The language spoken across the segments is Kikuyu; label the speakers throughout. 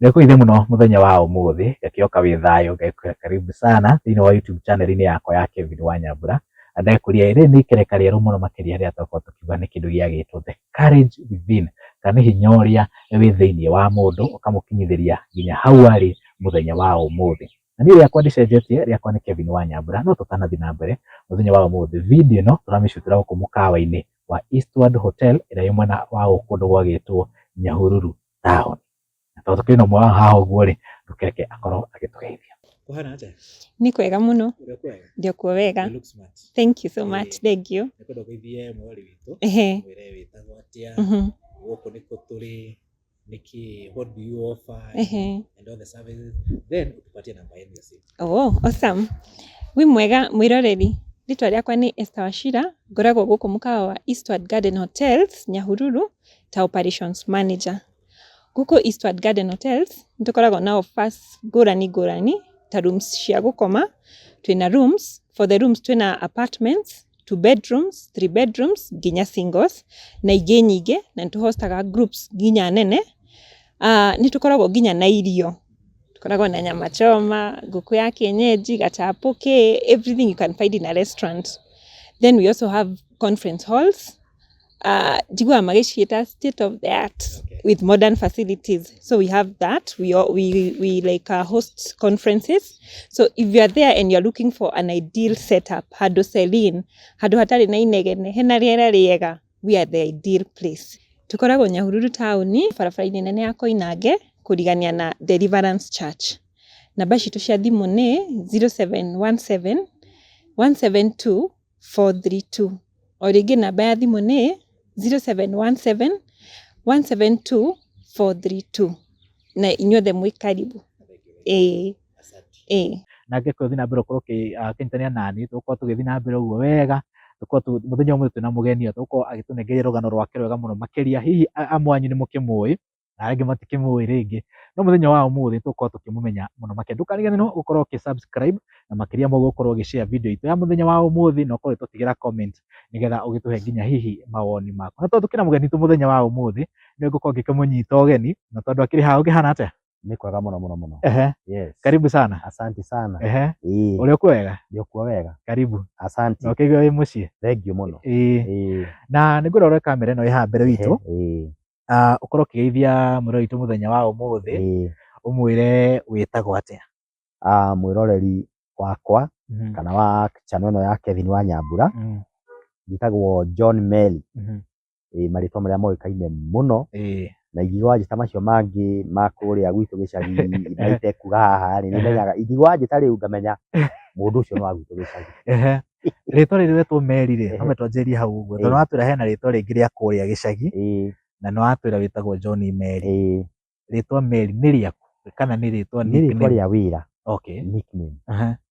Speaker 1: Ndĩkũgeithie mũno mũthenya wa ũmũthĩ, ngakĩoka wĩ thayũ, ngakwĩra karibu sana thĩinĩ wa YouTube channel-inĩ yakwa ya Kevin wa Nyambura. Na ndakũria rĩrĩ nĩ ikereka rĩerũ mũno makĩria rĩrĩa twakorwo tũkiuga nĩ kĩndũ gĩagĩtwo the courage within, kana nĩ hinya ũrĩa wĩ thĩinĩ wa mũndũ ũkamũkinyithĩria nginya hau arĩ mũthenya wa ũmũthĩ. Na niĩ rĩakwa ndĩcenjetie, rĩakwa nĩ Kevin wa Nyambura, no tũtanathiĩ na mbere mũthenya wa ũmũthĩ, video ĩno tũramĩcutĩra gũkũ mũkawa-inĩ wa Eastward Hotel ĩrĩa ĩ mwena wa gũkũ kũndũ gwagĩtwo Nyahururu town. Na tondũ tũkĩrĩ na ũmwe wao haha ũguo rĩ, ndũkereke akorwo agĩtũgeithia. Kũhana atĩa?
Speaker 2: Nĩ kwega mũno.
Speaker 1: Ũrĩ kwega?
Speaker 2: Ndĩ kuo wega.
Speaker 1: You look smart.
Speaker 2: Thank you so much. Thank you.
Speaker 1: Nĩngwenda ũgeithie mwĩrori witũ, mwĩre wĩtagwo atĩa, gũkũ nĩkũ tũrĩ, nĩkĩ, what do you offer and all the services, then utupatie namba yenu ya simu.
Speaker 2: Oh, awesome. Wĩ mwega mwĩroreri. Rĩtwa rĩakwa nĩ Esther Wachira, ngoragwo gũkũ mũkawa wa Eastward Garden Hotels, Nyahururu, ta operations manager. Gũkũ Eastward Garden Hotels, nĩ tũkoragwo na offers ngũrani ngũrani, ta rooms cia gũkoma, twĩna rooms, for the rooms twĩna apartments, two bedrooms, three bedrooms, nginya singles, na ingĩ nyingĩ, na nĩ tũhostaga groups nginya nene. Nĩ tũkoragwo nginya na irio, tũkoragwo na nyama choma, ngũkũ ya kienyeji, gachapo, kĩ, everything you can find in a restaurant. Then we also have conference halls, njiguaga magĩciĩta state of the art with modern facilities. So we have that. We like host conferences. So if you are there and you're looking for an ideal setup, handũ serene, handũ hatarĩ na inegene, hena rĩera rĩega, we are the ideal place. Tũkoragwo Nyahururu taũni, barabara-inĩ nene ya Koinange, kũrigania na Deliverance Church. Namba citũ cia thimũ nĩ 0717 172 432. O rĩngĩ namba ya thimũ nĩ 0717 172 432. Na inyuothe mwĩ karibu. Ĩĩ. Ĩĩ.
Speaker 1: Na ngĩkorwo ũthiĩ na mbere ũkorwo ũkĩnyitanĩra nani, tũgũkorwo tũgĩthiĩ na mbere ũguo wega, tũkorwo mũthenya ũmwe twĩna mũgeni ũyũ, tũgũkorwo agĩtũnengeria rũgano rwake rwega mũno makĩria, hihi amwe anyu nĩ mũkĩmũĩ na arĩa angĩ matikĩmũĩ rĩngĩ, no mũthenya wa ũmũthĩ tũgũkorwo tũkĩmũmenya mũno makĩria. Ndũkariganĩrwo gũkorwo ũkĩ subscribe na makĩria ma ũguo ũkorwo ũgĩ share video itũ ya mũthenya wa ũmũthĩ na ũkorwo ũgĩtũtigĩra comment nĩgetha ũgĩtũhe nginya hihi mawoni maku. Na tondũ tũkĩrĩ na mũgeni witũ mũthenya wa ũmũthĩ, nĩ ngũkorwo ngĩkĩmũnyita ũgeni, na tondũ akĩrĩ haha ũkĩhana atĩa?
Speaker 3: Nĩ kwega mũno mũno mũno. Yes.
Speaker 1: Karibu sana.
Speaker 3: Asante sana.
Speaker 1: Ĩĩ. Ũrĩ okuo wega?
Speaker 3: Ndĩ okuo wega.
Speaker 1: Karibu.
Speaker 3: Asante.
Speaker 1: Na ũkĩigua wĩ mũciĩ?
Speaker 3: Thank you mũno.
Speaker 1: Ĩĩ.
Speaker 3: Ĩĩ.
Speaker 1: Na nĩ ngwenda ũrore kamera ĩno ĩ haha mbere witũ.
Speaker 3: Ĩĩ.
Speaker 1: Ũkorwo ũkĩgeithia mwĩrori witũ mũthenya wa ũmũthĩ, ũmwĩre wĩtagwo atĩa?
Speaker 3: Mwĩroreri wakwa kana wa channel ĩno ya Kevin wa Nyambura, njĩtagwo John Meli. Ĩĩ marĩtwa marĩa moĩkaine mũno na ingiuga wanjĩta macio mangĩ ma kũrĩa gwitũ gĩcagi na itekuga haha rĩ, nĩmenyaga ingiuga wanjĩta rĩu ngamenya mũndũ ũcio nĩ wa gwitũ gĩcagi.
Speaker 1: Rĩtwa rĩrĩ wetwo Meri rĩ, no twanjĩrĩrie hau ũguo, tondũ nĩwatwĩra hena rĩtwa rĩngĩ rĩa kũrĩa gĩcagi, na nĩwatwĩra wĩtagwo John Meri. Rĩtwa Meri nĩ rĩaku kana nĩ rĩtwa
Speaker 3: Nĩ rĩtwa
Speaker 1: nickname?
Speaker 3: Rĩa wĩra. Nickname.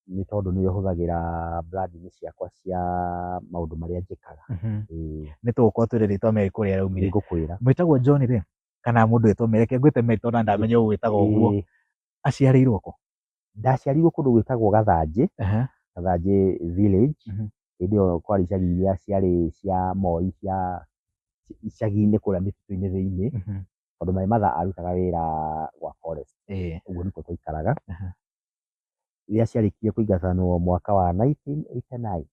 Speaker 3: Nĩ tondũ nĩrĩo hũthagĩra brand-inĩ ciakwa cia maũndũ marĩa njĩkaga. Ĩĩ.
Speaker 1: Nĩ tũgũkorwo twĩre rĩtwa Meri kũrĩa raumire.
Speaker 3: Nĩngũkwĩra.
Speaker 1: Mwĩtagwo John rĩ, kana mũndũ wĩtwo Meri, reke ngwĩte Meri tondũ ndamenya ũgwĩtagwo ũguo. Aciarĩirwo kũ?
Speaker 3: Ndaciarirwo kũndũ gwĩtagwo Gathanjĩ, Gathanjĩ village. Hĩndĩ ĩyo kwarĩ icagi iria ciarĩ cia Moi cia icagi-inĩ kũrĩa mĩtitũ-inĩ thĩinĩ, tondũ my mother arutaga wĩra gwa forest. Ũguo nĩkuo twaikaraga. Rĩrĩa ciarĩkirie kũingatanwo mwaka wa 1989,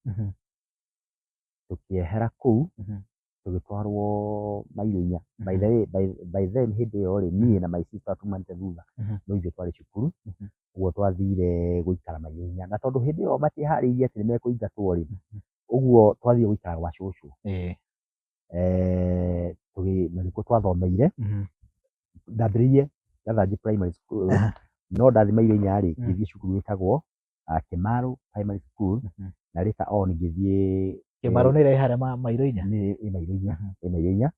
Speaker 3: tũkĩehera kũu, tũgĩtwarwo mairo inya. By the way, by then hĩndĩ ĩyo rĩ, niĩ na my sister tumanĩte thutha, no ithuĩ twarĩ cukuru, ũguo twathire gũikara mairo inya. Na tondũ hĩndĩ ĩyo matiĩharĩirie atĩ nĩmekũingatwo rĩ, ũguo twathire gũikara gwa cũcũ. Na nĩkuo twathomeire. Ndambĩrĩirie Gathanjĩ Primary School, no ndathiĩ mairo inya rĩ, ngĩthiĩ cukuru ĩtagwo Kĩmarũ Primary School, na later on ngĩthiĩ
Speaker 1: Kĩmarũ nĩ ĩrĩa ĩ harĩa mairo inya?
Speaker 3: Nĩ ĩ mairo inya, ĩ mairo inya.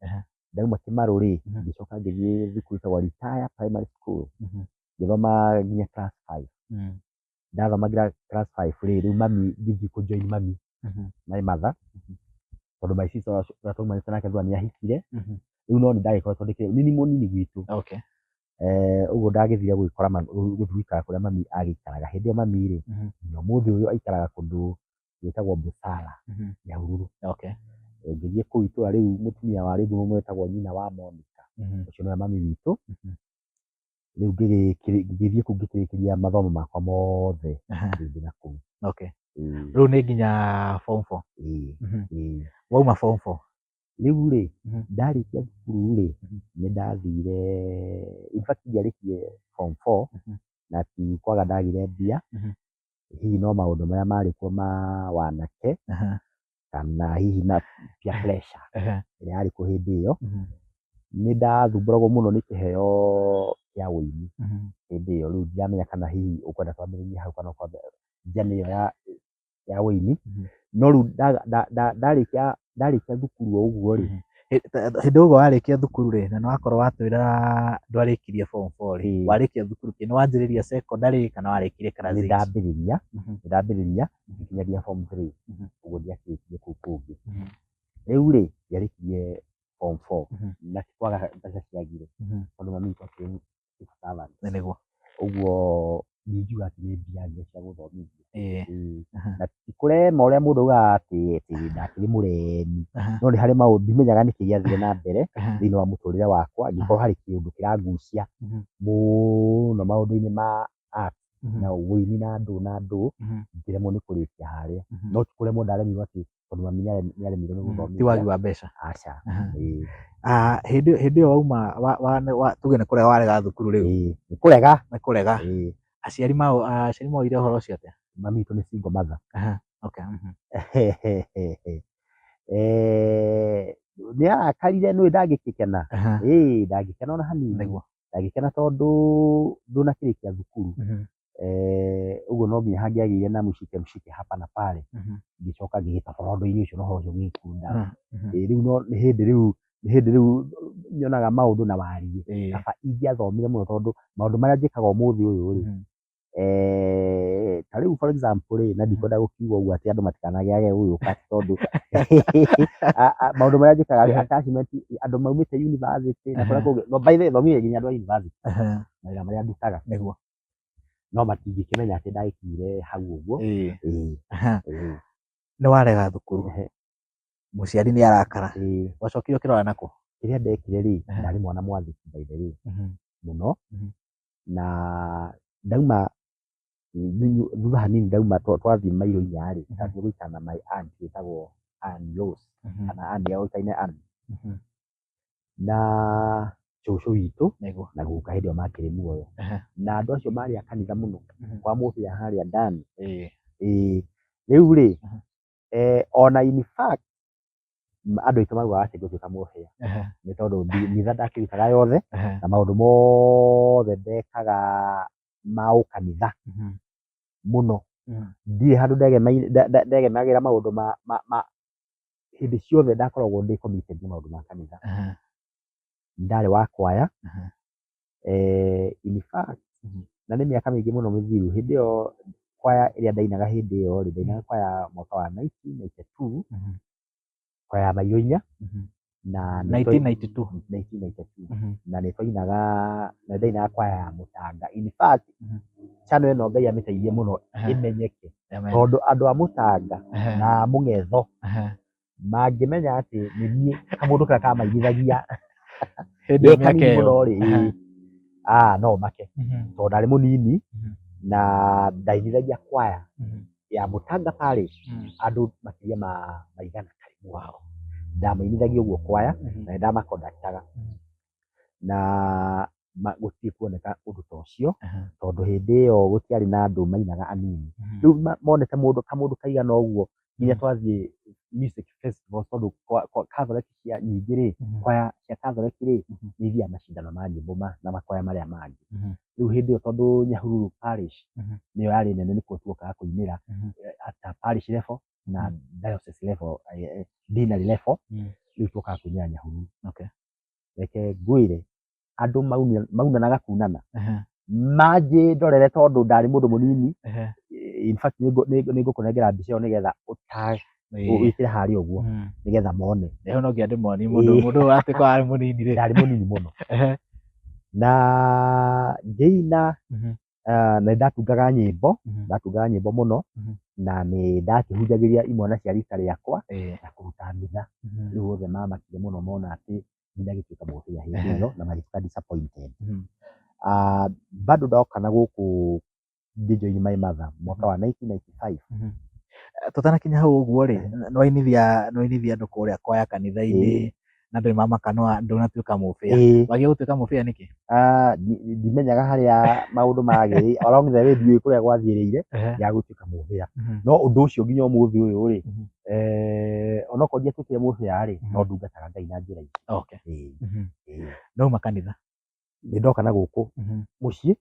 Speaker 3: Ndauma Kĩmarũ rĩ, ngĩcoka ngĩthiĩ thukuru ĩtagwo Ritaya Primary School, ngĩthoma nginya class five. Ndathoma nginya class five rĩ, rĩu mami ngĩthiĩ kũ join mami, my mother, tondũ my sister ũrĩa twaumanĩte nake thutha nĩ ahikire, rĩu no nĩ ndagĩkoretwo ndĩkĩrĩ nĩ niĩ mũnini gwitũ. Ũguo ndagĩthire gũgĩkora mami, gũthiĩ gũikara kũrĩa mami agĩikaraga. Hĩndĩ ĩyo mami rĩ, nginya ũmũthĩ ũyũ aikaraga kũndũ gwĩtagwo Busara, Nyahururu. Ngĩthiĩ kũu itũra rĩu mũtumia warĩ ngumo mũno wetagwo nyina wa Monica, ũcio nĩwe mami witũ. Rĩu ngĩgĩthiĩ kũu ngĩkĩrĩkĩria mathomo makwa mothe ndĩ na kũu.
Speaker 1: Okay.
Speaker 3: Ĩĩ,
Speaker 1: Rĩu nĩ nginya form 4.
Speaker 3: ĩĩ, ĩĩ.
Speaker 1: Wauma form 4.
Speaker 3: Rĩu rĩ, ndarĩkia thukuru rĩ, nĩ ndathire, in fact ndiarĩkirie form 4 na ti kwaga ndagire mbia, hihi no maũndũ marĩa marĩ kuo ma wanake kana hihi na peer pressure ĩrĩa yarĩ kuo hĩndĩ ĩyo. Nĩ ndathumbũragwo mũno nĩ kĩheo kĩa ũini hĩndĩ ĩyo, rĩu ndiramenya kana hihi ũkwenda twambĩrĩrie hau kana ũkwamba journey ĩyo ya ũini. No rĩu ndarĩkia thukuru o ũguo rĩ,
Speaker 1: Hĩndĩ ũguo warĩkia thukuru rĩ, na nĩ wakorwo watwĩra ndwarĩkirie form 4 rĩ,
Speaker 3: Ĩĩ.
Speaker 1: warĩkia thukuru kĩ, nĩ wanjĩrĩria secondary kana warĩkirie class
Speaker 3: nĩ
Speaker 1: 8?
Speaker 3: ndambĩrĩria, nĩ ndambĩrĩria ngĩkinyagia form 3, ũguo ndiakĩrĩkirie kũu kũngĩ. Rĩu rĩ, ndiarĩkirie form 4 na ti kwaga mbeca ciagire, tondũ mami witũ akĩrĩ civil servant.
Speaker 1: Nĩ nĩguo.
Speaker 3: Ũguo ndingiuga atĩ nĩ mbia agire cia gũthomithia.
Speaker 1: Ĩĩ.
Speaker 3: Ĩĩ. Na ti kũrema ũrĩa mũndũ augaga atĩ ndakĩrĩ mũremi, no nĩ harĩ maũndũ ndimenyaga nĩkĩ gĩathire na mbere thĩinĩ wa mũtũrĩre wakwa, ngĩkorwo harĩ kĩũndũ kĩrangucia mũno maũndũ-inĩ ma art na ũini na ndũ na ndũ, ngĩremwo nĩ kũrĩkia harĩa. No ti kũremwo ndaremirwo atĩ tondũ mami nĩaremirwo nĩ gũthomithia.
Speaker 1: Ti wagi wa mbeca.
Speaker 3: Aca. Ĩĩ.
Speaker 1: Hĩndĩ ĩyo wauma tuge nĩ kũrega warega thukuru rĩu.
Speaker 3: Ĩĩ, nĩ kũrega.
Speaker 1: Nĩ kũrega.
Speaker 3: Ĩĩ.
Speaker 1: Aciari mao, aciari maugire ũhoro ũcio atĩa?
Speaker 3: Mami witũ nĩ single mother.
Speaker 1: Okay.
Speaker 3: Nĩ arakarire nĩ ndangĩgĩkena. Ĩĩ, ndangĩkena ona hanini.
Speaker 1: Nĩguo.
Speaker 3: Ndangĩkena tondũ ndũnakĩrĩkia thukuru. Ũguo no nginya hangĩagĩire na mshike mshike hapa na pale. Ngĩcoka ngĩgĩtabora ũndũ-inĩ ũcio na ũhoro ũcio ũgĩgĩkunda. Ĩĩ, rĩu no nĩ hĩndĩ rĩu, nĩ hĩndĩ rĩu nyonaga maũndũ na wariĩ. Kaba ingĩathomire mũno tondũ maũndũ marĩa njĩkaga ũmũthĩ ũyũ rĩ, ta rĩu for example rĩ, na ndikwenda gũkiuga ũguo atĩ andũ matikanagĩage gũgĩũka atĩ tondũ maũndũ marĩa njĩkaga rĩ, attachment, andũ maumĩte university na kũrĩa kũngĩ, no by the way thomire nginya andũ a university, mawĩra marĩa ndutaga.
Speaker 1: Nĩguo.
Speaker 3: No matingĩkĩmenya atĩ ndagĩkinyire hau ũguo.
Speaker 1: Ĩĩ.
Speaker 3: Ĩĩ. Ĩĩ.
Speaker 1: Nĩ warega thukuru. Mũciari nĩ arakara.
Speaker 3: Ĩĩ.
Speaker 1: Wacokire ũkĩrora nakũ?
Speaker 3: Kĩrĩa ndekire rĩ, ndarĩ mwana mwathĩki by the way mũno, na ndauma thutha hanini ndauma twathiĩ mairo inya rĩ, ndathiĩ gũikara na my aunt wĩtagwo Ann Rose, kana Ann yoĩkaine Ann, na cũcũ witũ
Speaker 1: Nĩguo.
Speaker 3: na guka hĩndĩ ĩyo makĩrĩ muoyo. Na andũ acio marĩ a kanitha mũno, kwa mũbĩa harĩa ndani.
Speaker 1: Ĩĩ.
Speaker 3: Ĩĩ. Rĩu rĩ, ona in fact andũ aitũ maugaga atĩ ngũtuĩka mũbĩa, nĩ tondũ mitha ndakĩrutaga yothe, na maũndũ mothe ndekaga ma ũkanitha mũno. Ndirĩ handũ ndegemagĩra maũndũ ma hĩndĩ ciothe ndakoragwo ndĩ committed nĩ maũndũ ma kanitha. Ndarĩ wa kwaya. In fact, na nĩ mĩaka mĩingĩ mũno mĩthiru, hĩndĩ ĩyo kwaya ĩrĩa ndainaga hĩndĩ ĩyo rĩ, ndainaga kwaya mwaka wa 1992, kwaya ya mairũ inya, na
Speaker 1: 1992.
Speaker 3: 1992, na nĩ twainaga, na ndainaga kwaya ya Mũtanga. In fact, channel ĩno Ngai amĩteithie mũno ĩmenyeke, tondũ andũ a Mũtanga na Mũng'etho mangĩmenya atĩ nĩ niĩ kamũndũ karĩa kamainithagia
Speaker 1: Hĩndĩ ĩyo
Speaker 3: ndĩ kanini
Speaker 1: mĩaka ĩyo.
Speaker 3: mũno rĩ, no make, tondũ ndarĩ mũnini na ndainithagia kwaya ya Mũtanga Parish, andũ makĩria ma maigana karibu. Ndamainithagia ũguo kwaya na nĩ ndamakondaktaga, na gũtirĩ kuoneka ũndũ ta ũcio, tondũ hĩndĩ ĩyo gũtiarĩ na andũ mainaga anini. Rĩu monete mũndũ kamũndũ kaigana ũguo nginya twathiĩ music festival, tondũ Catholic cia nyingĩ rĩ, kwaya cia Catholic rĩ, nĩ ithiaga macindano ma nyĩmbo na makwaya marĩa mangĩ. Rĩu hĩndĩ ĩyo tondũ Nyahururu Parish nĩyo yarĩ nene, nĩkuo tuokaga kũinĩra at parish level na diocese level, deanery level, rĩu tuokaga kũinĩra Nyahururu. Reke ngwĩre, andũ maunanaga kunana, manjĩndorere tondũ ndarĩ mũndũ mũnini. In fact, nĩ ngũkũnengera mbica ĩyo nĩgetha wĩkĩre harĩa ũguo nĩgetha mone.
Speaker 1: Ĩyo no nginya ndĩmonie mũndũ mũndũ ũratuĩka warĩ mũnini rĩ.
Speaker 3: Ndarĩ mũnini mũno. Na ngĩina, na nĩ ndatungaga nyĩmbo, ndatungaga nyĩmbo mũno, na nĩ ndakĩhunjagĩria imwana cia rika rĩakwa na kũruta mitha. Rĩu othe mamakire mũno mona atĩ nĩ ndagĩtuĩka mũbĩa hĩndĩ ĩyo, na magĩtuĩka disappointed. Ah, bado ndoka na gũkũ ngĩjoin my mother mwaka wa 1995.
Speaker 1: Tũtanakinya hau ũguo rĩ, nĩwainithia andũ kũrĩa kwaya kanitha-inĩ na andũ nĩmamaka ndũnatuĩka mũbĩa. Wagia gũtuĩka mũbĩa nĩkĩ?
Speaker 3: Ah, ndimenyaga harĩa maũndũ magĩrĩ along the way, ndiũĩ kũrĩa gwathiĩrĩire ya gũtuĩka mũbĩa, no ũndũ ũcio nginya ũmũthĩ ũyũ rĩ, onokorwo ndiatuĩkire mũbĩa rĩ, no ndungataga Ngai na njĩra ingĩ. Ĩĩ. Ĩĩ.
Speaker 1: Nauma kanitha.
Speaker 3: Nĩ ndoka na gũkũ mũciĩ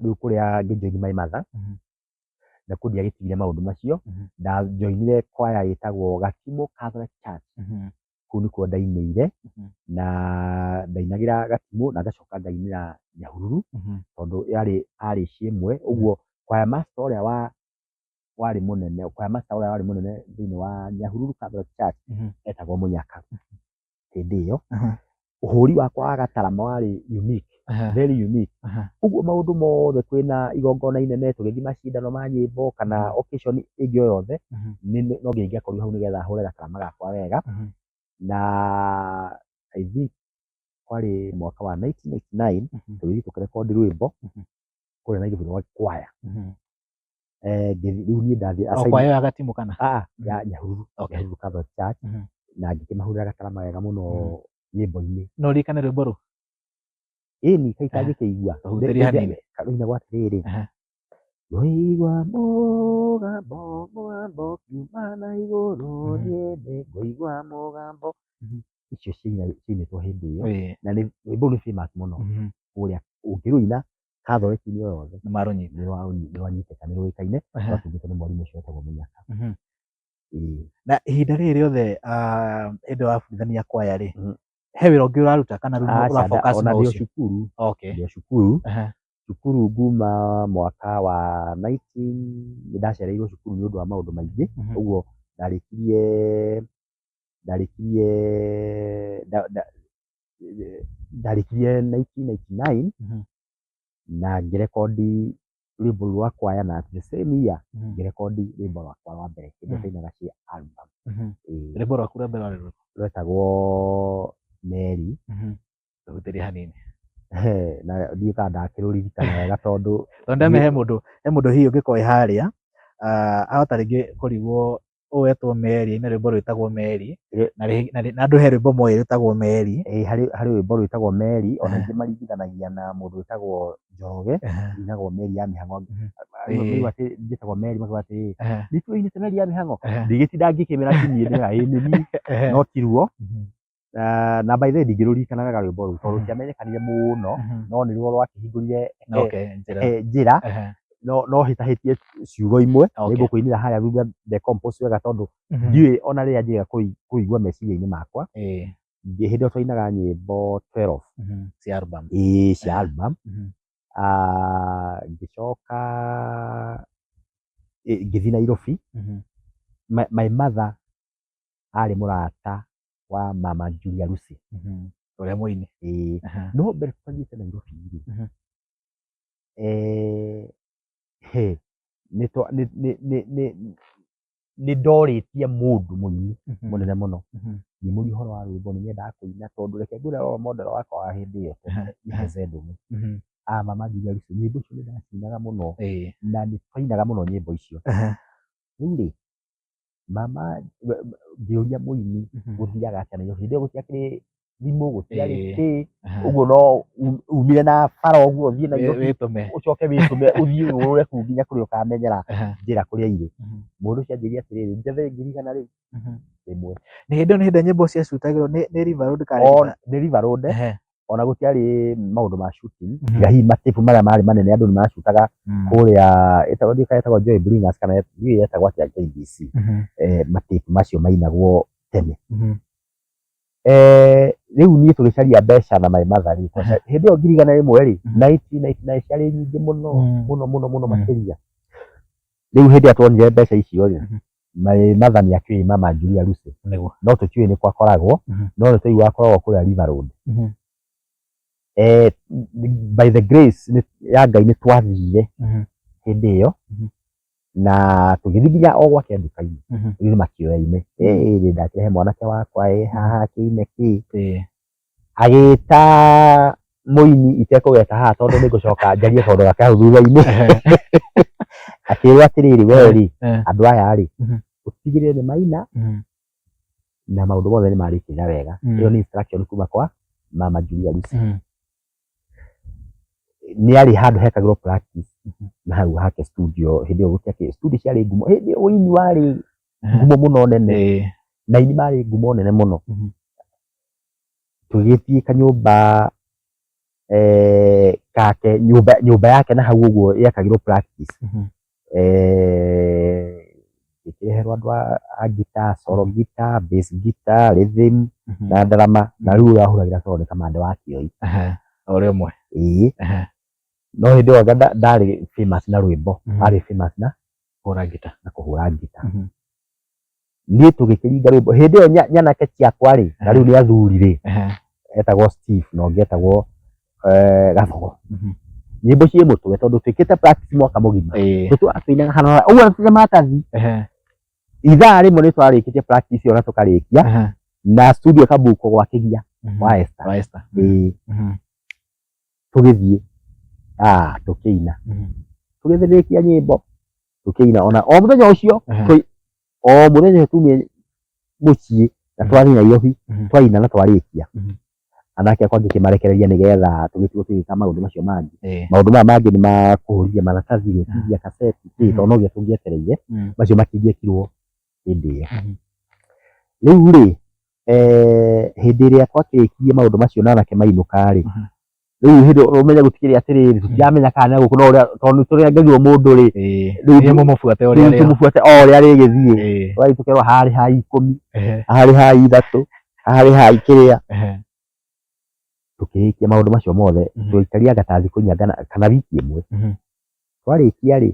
Speaker 3: rĩu kũrĩa ngĩjoin my mother, na kũu ndiagĩtigire maũndũ macio. Ndajoinire kwaya ĩtagwo Gakimũ Catholic Church. Kũu nĩkuo ndainĩire, na ndainagĩra Gakimũ na ngacoka ngainĩra Nyahururu, tondũ yarĩ parish ĩmwe ũguo. Choir master ũrĩa wa warĩ mũnene, choir master ũrĩa warĩ mũnene thĩinĩ wa Nyahururu Catholic Church etagwo Mũnyaka. Hĩndĩ ĩyo ũhũri wakwa wa gatarama warĩ unique, very unique. Ũguo maũndũ mothe, kwĩna igongona inene, tũgĩthiĩ macindano ma nyĩmbo kana occasion ĩngĩ o yothe, no nginya ingĩakorirwo hau nĩgetha hũre gatarama gakwa wega. Na I think kwarĩ mwaka wa 1999 tũgĩthiĩ tũkĩrekondi rwĩmbo kũrĩa Nairobi rwa kwaya. Rĩu niĩ ndathiĩ
Speaker 1: O kwaya ya Gatimũ kana?
Speaker 3: Ah, ya Nyahururu. Nyahururu Catholic Church. Na ngĩkĩmahũrĩra gatarama wega mũno nyĩmbo-inĩ.
Speaker 1: No ũririkane rwĩmbo rũu?
Speaker 3: Ĩni, kaĩ itangĩkĩigua.
Speaker 1: Tũhutĩrie hanini.
Speaker 3: Rũinagwo atĩrĩrĩ: "Ngũigua mũgambo, mũgambo ũkiuma na igũrũ, niĩ nĩngũigua mũgambo." Icio ciainĩtwo hĩndĩ ĩyo, na nĩ rwĩmbo rũu nĩ famous mũno kũrĩa, ũngĩrũina Catholic-inĩ o yothe
Speaker 1: Nĩ marũnyita.
Speaker 3: Nĩ rwanyitĩka, nĩ rũĩkaine. Rwatungĩtwo nĩ mwarimũ ũcio wetagwo Mũnyaka. Ĩĩ.
Speaker 1: Na ihinda rĩrĩ rĩothe, hĩndĩ ĩyo wabundithania kwaya rĩ, he wĩra ũngĩ ũraruta kana rĩu
Speaker 3: Aca,
Speaker 1: ũra focus
Speaker 3: ona
Speaker 1: na
Speaker 3: ndĩ o
Speaker 1: ũcio?
Speaker 3: cukuru. Ndĩ o cukuru. Cukuru nguma mwaka wa 19, nĩ ndacereirwo cukuru nĩ ũndũ wa maũndũ maingĩ. Ũguo ndarĩkirie 1999 na ngĩrekondi rwĩmbo rũu rwa kwaya, na the same year ngĩrekondi rwĩmbo rwakwa rwa mbere hĩndĩ ĩyo twainaga cia album. Ĩĩ.
Speaker 1: Rwĩmbo rwaku rwa mbere rwarĩ rũrĩkũ?
Speaker 3: Rwetagwo Meri.
Speaker 1: Tũhutĩrie hanini.
Speaker 3: Na ndiũĩ kana ndakĩrũririkana wega tondũ
Speaker 1: Tondũ ndeme he mũndũ hihi ũngĩkorwo wĩ harĩa, ahota rĩngĩ kũrigwo ũyũ wetwo Meri aina rwĩmbo rwĩtagwo Meri, na andũ he rwĩmbo moĩ rwĩtagwo Meri.
Speaker 3: Ĩĩ, harĩ rwĩmbo rwĩtagwo Meri, ona aingĩ maringithanagia na mũndũ wĩtagwo Njoroge, inagwo Meri ya mĩhang'o. Maigua atĩ njĩtagwo Meri makauga atĩrĩrĩ, "Nĩkĩo ũinĩte Meri ya mĩhang'o?" Ndigĩtinda ngĩkĩmera ti niĩ, ndĩmeraga ĩĩ nĩ niĩ, no tiruo. Na by the way ndingĩrũririkana wega rwĩmbo rũu tondũ rũtiamenyekanire mũno, no nĩruo rwakĩhingũrire
Speaker 1: Njĩra.
Speaker 3: Njĩra. No hĩtahĩtie ciugo imwe. Nĩngũkũinĩra harĩa thutha ndecompose wega tondũ ndiũĩ ona rĩrĩa njĩrĩga kũigua meciria-inĩ makwa. Hĩndĩ ĩyo twainaga nyĩmbo 12.
Speaker 1: Cia album.
Speaker 3: Ĩĩ, cia album. Ah, ngĩcoka ngĩthiĩ Nairobi. My mother arĩ mũrata wa mama Julia Lucy.
Speaker 1: Ũrĩa mũini.
Speaker 3: Ĩĩ. No mbere tũtathiĩte Nairobi rĩ, he, nĩ twa- nĩ- nĩ- nĩ- nĩ- nĩ ndorĩtie mũndũ mũini mũnene mũno, ngĩmũria ũhoro wa rwĩmbo, nĩ nyendaga kũina, tondũ reke ngwĩre role model wakwa wa hĩndĩ ĩyo nĩ Heze Ndung'u. Ah, mama Julia Lucy, nyĩmbo icio nĩ ndacinaga mũno na nĩ twainaga mũno nyĩmbo icio. Rĩu rĩ, mama ngĩũria mũini gũthiaga atĩa Nairobi, hĩndĩ ĩyo gũtiakĩrĩ thimũ, gũtiarĩ kĩ, ũguo no umire na bara ũguo ũthiĩ Nairobi,
Speaker 1: Wĩtũme.
Speaker 3: Ũcoke wĩtũme ũthiĩ ũrũre kũu nginya kũrĩa ũkamenyera njĩra kũrĩa irĩ. Mũndũ ũcio anjĩrire atĩrĩrĩ, njethe ngiri igana rĩu rĩmwe.
Speaker 1: Nĩ hĩndĩ ĩyo, nĩ hĩndĩ nyĩmbo ciacutagĩrwo nĩ River Road kana
Speaker 3: Nĩ River Road. Ona gũtiarĩ maũndũ ma shooting, tiga hihi matĩbu marĩa marĩ manene andũ nĩ macutaga kũrĩa ĩtagwo, ndiũĩ kana ĩtagwo Joy Bringers kana ndiũĩ yetagwo atĩa KBC, matĩbu macio mainagwo tene. Rĩu niĩ tũgĩcaria mbeca na my mother rĩ, hĩndĩ ĩyo 100,000 rĩ, 1999 ciarĩ nyingĩ mũno, mũno mũno mũno makĩria. Rĩu hĩndĩ ĩrĩa tuonire mbeca icio rĩ, my mother nĩ akĩũĩ mama Julia Lucy, no tũtiũĩ nĩ kwa akoragwo, no nĩ twaiguaga akoragwo kũrĩa River Road. By the grace ya Ngai nĩ twathire hĩndĩ ĩyo na tũgĩthiĩ nginya o gwake nduka-inĩ. Rĩu nĩ makĩoya ime, ĩĩ ndakĩrehe mwanake wakwa ĩ haha akĩine kĩ. Agĩta Mũini itekũgweta haha tondũ nĩ ngũcoka njarie kaũndũ gake hau thutha-inĩ, akĩrwo atĩrĩrĩ, we rĩ, andũ aya rĩ, ũtigĩrĩre nĩ maina na maũndũ mothe nĩ marĩkĩrĩra wega. Ĩyo nĩ instruction kuma kwa Mama Julia Lucy. Nĩ arĩ handũ hekagĩrwo practice na hau hake studio. Hĩndĩ ĩyo gũtiakĩ studio ciarĩ ngumo, hĩndĩ ĩyo ũini warĩ ngumo mũno nene, na aini marĩ ngumo nene mũno. Tũgĩthiĩ kanyũmba kake, nyũmba yake na hau ũguo yekagĩrwo practice. Ngĩkĩreherwo andũ a guitar, solo guitar, bass guitar, rhythm na ndarama, na rĩu ũrĩa wahũragĩra solo nĩ Kamande wa Kĩoi.
Speaker 1: O rĩmwe.
Speaker 3: Ĩĩ, no hĩndĩ ĩyo anga ndarĩ famous na rwĩmbo, arĩ famous na
Speaker 1: kũhũra ngita.
Speaker 3: Na kũhũra ngita. Niĩ tũgĩkĩringa rwĩmbo hĩndĩ ĩyo nyanake ciakwa rĩ, na rĩu nĩ athuri rĩ, etagwo Steve na ũngĩ etagwo Gathogo. Nyĩmbo ciĩ mũtwe tondũ twĩkĩte practice mwaka mũgima. Tũtũraga tũinaga hana ũguo tũte maratathi. Ithaa rĩmwe nĩ twarĩkĩtie practice ĩyo na tũkarĩkia, na studio ĩkabukwo gwa Kĩgia wa Esther.
Speaker 1: Wa Esther.
Speaker 3: Ĩĩ. Tũgĩthiĩ tũkĩina, tũgĩthĩrĩkia nyĩmbo, tũkĩina ona o mũthenya ũcio, o mũthenya ũcio tumire mũciĩ na twathiĩ Nairobi, twaina na twarĩkia. Anake akwa ngĩkĩmarekereria nĩgetha tũgĩtigwo tũgĩka maũndũ macio mangĩ. Maũndũ maya mangĩ nĩ ma kũhũrithia maratathi, gwĩtithia kaseti, kĩ, tondũ no nginya tũngĩetereire macio matingĩekirwo hĩndĩ ĩyo. Rĩu rĩ, hĩndĩ ĩrĩa twakĩrĩkirie maũndũ macio na anake mainũka rĩ, rĩu hĩndĩ ĩyo ũmenye gũtikĩrĩ atĩrĩrĩ, tũtiramenya kana nĩ gũkũ, no ũrĩa tondũ nĩ tũrengerirwo mũndũ rĩ, rĩu
Speaker 1: Rĩu mũmũbuate ũrĩa
Speaker 3: rĩu
Speaker 1: rĩo.
Speaker 3: Tũmũbuate o ũrĩa rĩgĩthiĩ. Tũgathiĩ tũkerwo harĩ ha 10, harĩ ha 3, harĩ ha kĩrĩa. Tũkĩrĩkia maũndũ macio mothe, tũgĩikaria anga ta thikũ 4 kana wiki 1. Twarĩkia rĩ,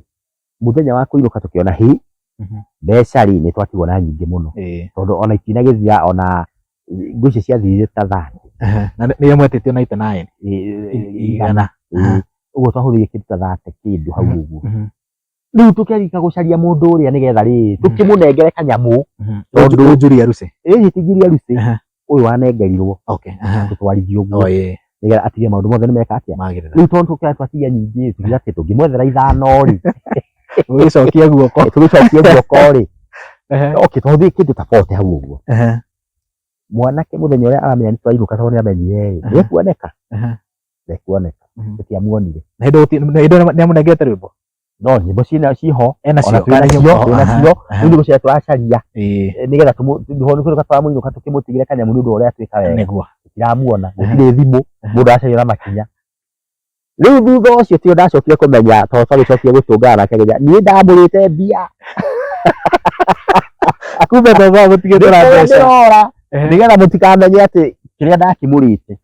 Speaker 3: mũthenya wa kũinũka tũkĩona hĩ, mbeca rĩ, nĩ twatigwo na nyingĩ mũno, tondũ ona itinagĩthira, ona ngũ icio ciathirire ta 30.
Speaker 1: Na nĩyo mwetĩtio 99.
Speaker 3: 100. Ũguo twahũthĩrire kĩndũ ta 30 kĩndũ hau ũguo. Rĩu tũkĩarika gũcaria mũndũ ũrĩa nĩgetha rĩrĩ tũkĩmũnengere kanyamũ,
Speaker 1: tondũ Julia Lucy.
Speaker 3: Ĩĩ, ti Julia Lucy, ũyũ wanengerirwo tũtwarithie ũguo, nĩgetha atige maũndũ mothe nĩ meka atĩa.
Speaker 1: Magĩrĩra.
Speaker 3: Rĩu tondũ tũkĩra twatigia nyingĩ, tukiuga atĩ tũngĩmwethera 5 rĩ,
Speaker 1: Ũgĩcokia guoko.
Speaker 3: Tũgĩcokie guoko rĩ, okay, twahũthĩrire kĩndũ ta 40 hau ũguo. Mwanake mũthenya ũrĩa aramenya nĩ twainũka, tondũ nĩ amenyire rĩ, nĩekuoneka, ndekuoneka, tũtiamuonire.
Speaker 1: Na hĩndĩ ĩyo nĩamũnengete rwĩmbo?
Speaker 3: No nyĩmbo ciĩna ciho.
Speaker 1: Ena
Speaker 3: Ona
Speaker 1: cio.
Speaker 3: twĩna
Speaker 1: Kana
Speaker 3: cio,
Speaker 1: nyĩmbo.
Speaker 3: Twĩna cio. Rĩu nĩ gũcaria tũracaria, nĩgetha nĩkũinũka tũramũinũka tũkĩmũtigĩre kanyamũ nĩ ũndũ wa ũrĩa twĩka wega. Tũtiramuona, gũtirĩ thimũ, mũndũ aracaria na makinya. Rĩu thutha ũcio tio ndacokire kũmenya, tondũ twagĩcokire gũtũngana nake agĩthiĩ, niĩ ndamũrĩte mbia.
Speaker 1: Kumbe thoguo agũtigĩte na
Speaker 3: Nĩkũrĩa
Speaker 1: mbeca.
Speaker 3: ndĩrora nĩgetha mũtikamenye atĩ kĩrĩa ndakĩmũrĩte.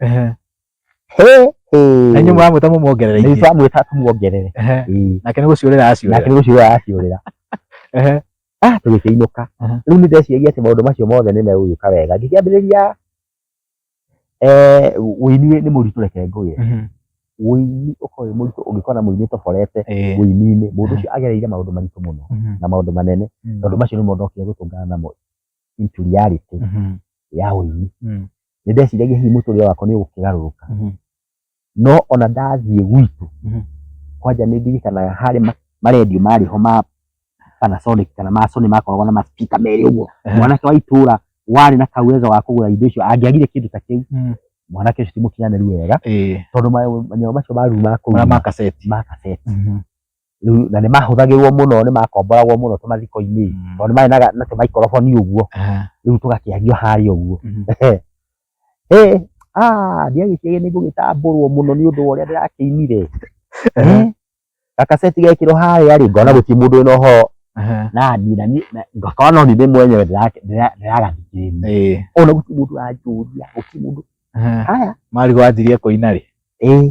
Speaker 3: He he.
Speaker 1: Na inyuĩ mũramwĩta mũmuongerere
Speaker 3: Nĩ
Speaker 1: ingĩ.
Speaker 3: twamwĩta tũmuongerere. Ĩĩ.
Speaker 1: Nake nĩ gũciũrĩra aciũrĩra.
Speaker 3: Nake nĩ gũciũrĩra aciũrĩra. Tũgĩkĩinũka. Rĩu nĩ ndeciragia atĩ maũndũ macio mothe nĩ megũgĩũka wega. Ngĩkĩambĩrĩria ũini nĩ mũritũ, reke ngwĩre. Ũini ũkoragwo wĩ mũritũ ũngĩkora mũini ũtoborete ũini-inĩ, mũndũ ũcio agereire maũndũ maritũ mũno na maũndũ manene, tondũ macio nĩmo ndokire gũtũngana namo into reality ya ũini. Nĩ ndeciragia hihi mũtũrĩre wakwa nĩ ũgũkĩgarũrũka, no ona ndathiĩ gwitũ, kwanja nĩ ndirikanaga harĩ marendio marĩ ho ma Panasonic kana ma Sony, makoragwo na ma speaker merĩ ũguo. Mwanake wa itũra warĩ na kauwezo wa kũgũra indo icio angĩagire kĩndũ ta kĩu, mwanake ũcio ti mũkinyanĩru wega, tondũ manyamũ macio ma ruru ma kũu
Speaker 1: Marĩa ma kaseti.
Speaker 3: Ma kaseti. Rĩu na nĩ mahũthagĩrwo mũno, nĩ makomboragwo mũno tũmathiko-inĩ, tondũ nĩ marĩ na tũmaikoroboni ũguo. Rĩu tũgakĩario harĩa ũguo. Ĩ ndiagĩciria nĩ ngũgĩtambũrwo mũno nĩ ũndũ wa ũrĩa ndĩrakĩinire. Gakaseti gekĩrwo harĩa rĩ, ngona gũtirĩ mũndũ wĩna ũhoro naniĩ, na niĩ ngakorwo no niĩ ndĩ mwenyewe ndĩragathikĩrĩria. Ona gũtirĩ mũndũ ũranjũria, gũtirĩ mũndũ. Haya.
Speaker 1: Marigũ anjirie kũina rĩ?
Speaker 3: Ĩĩ.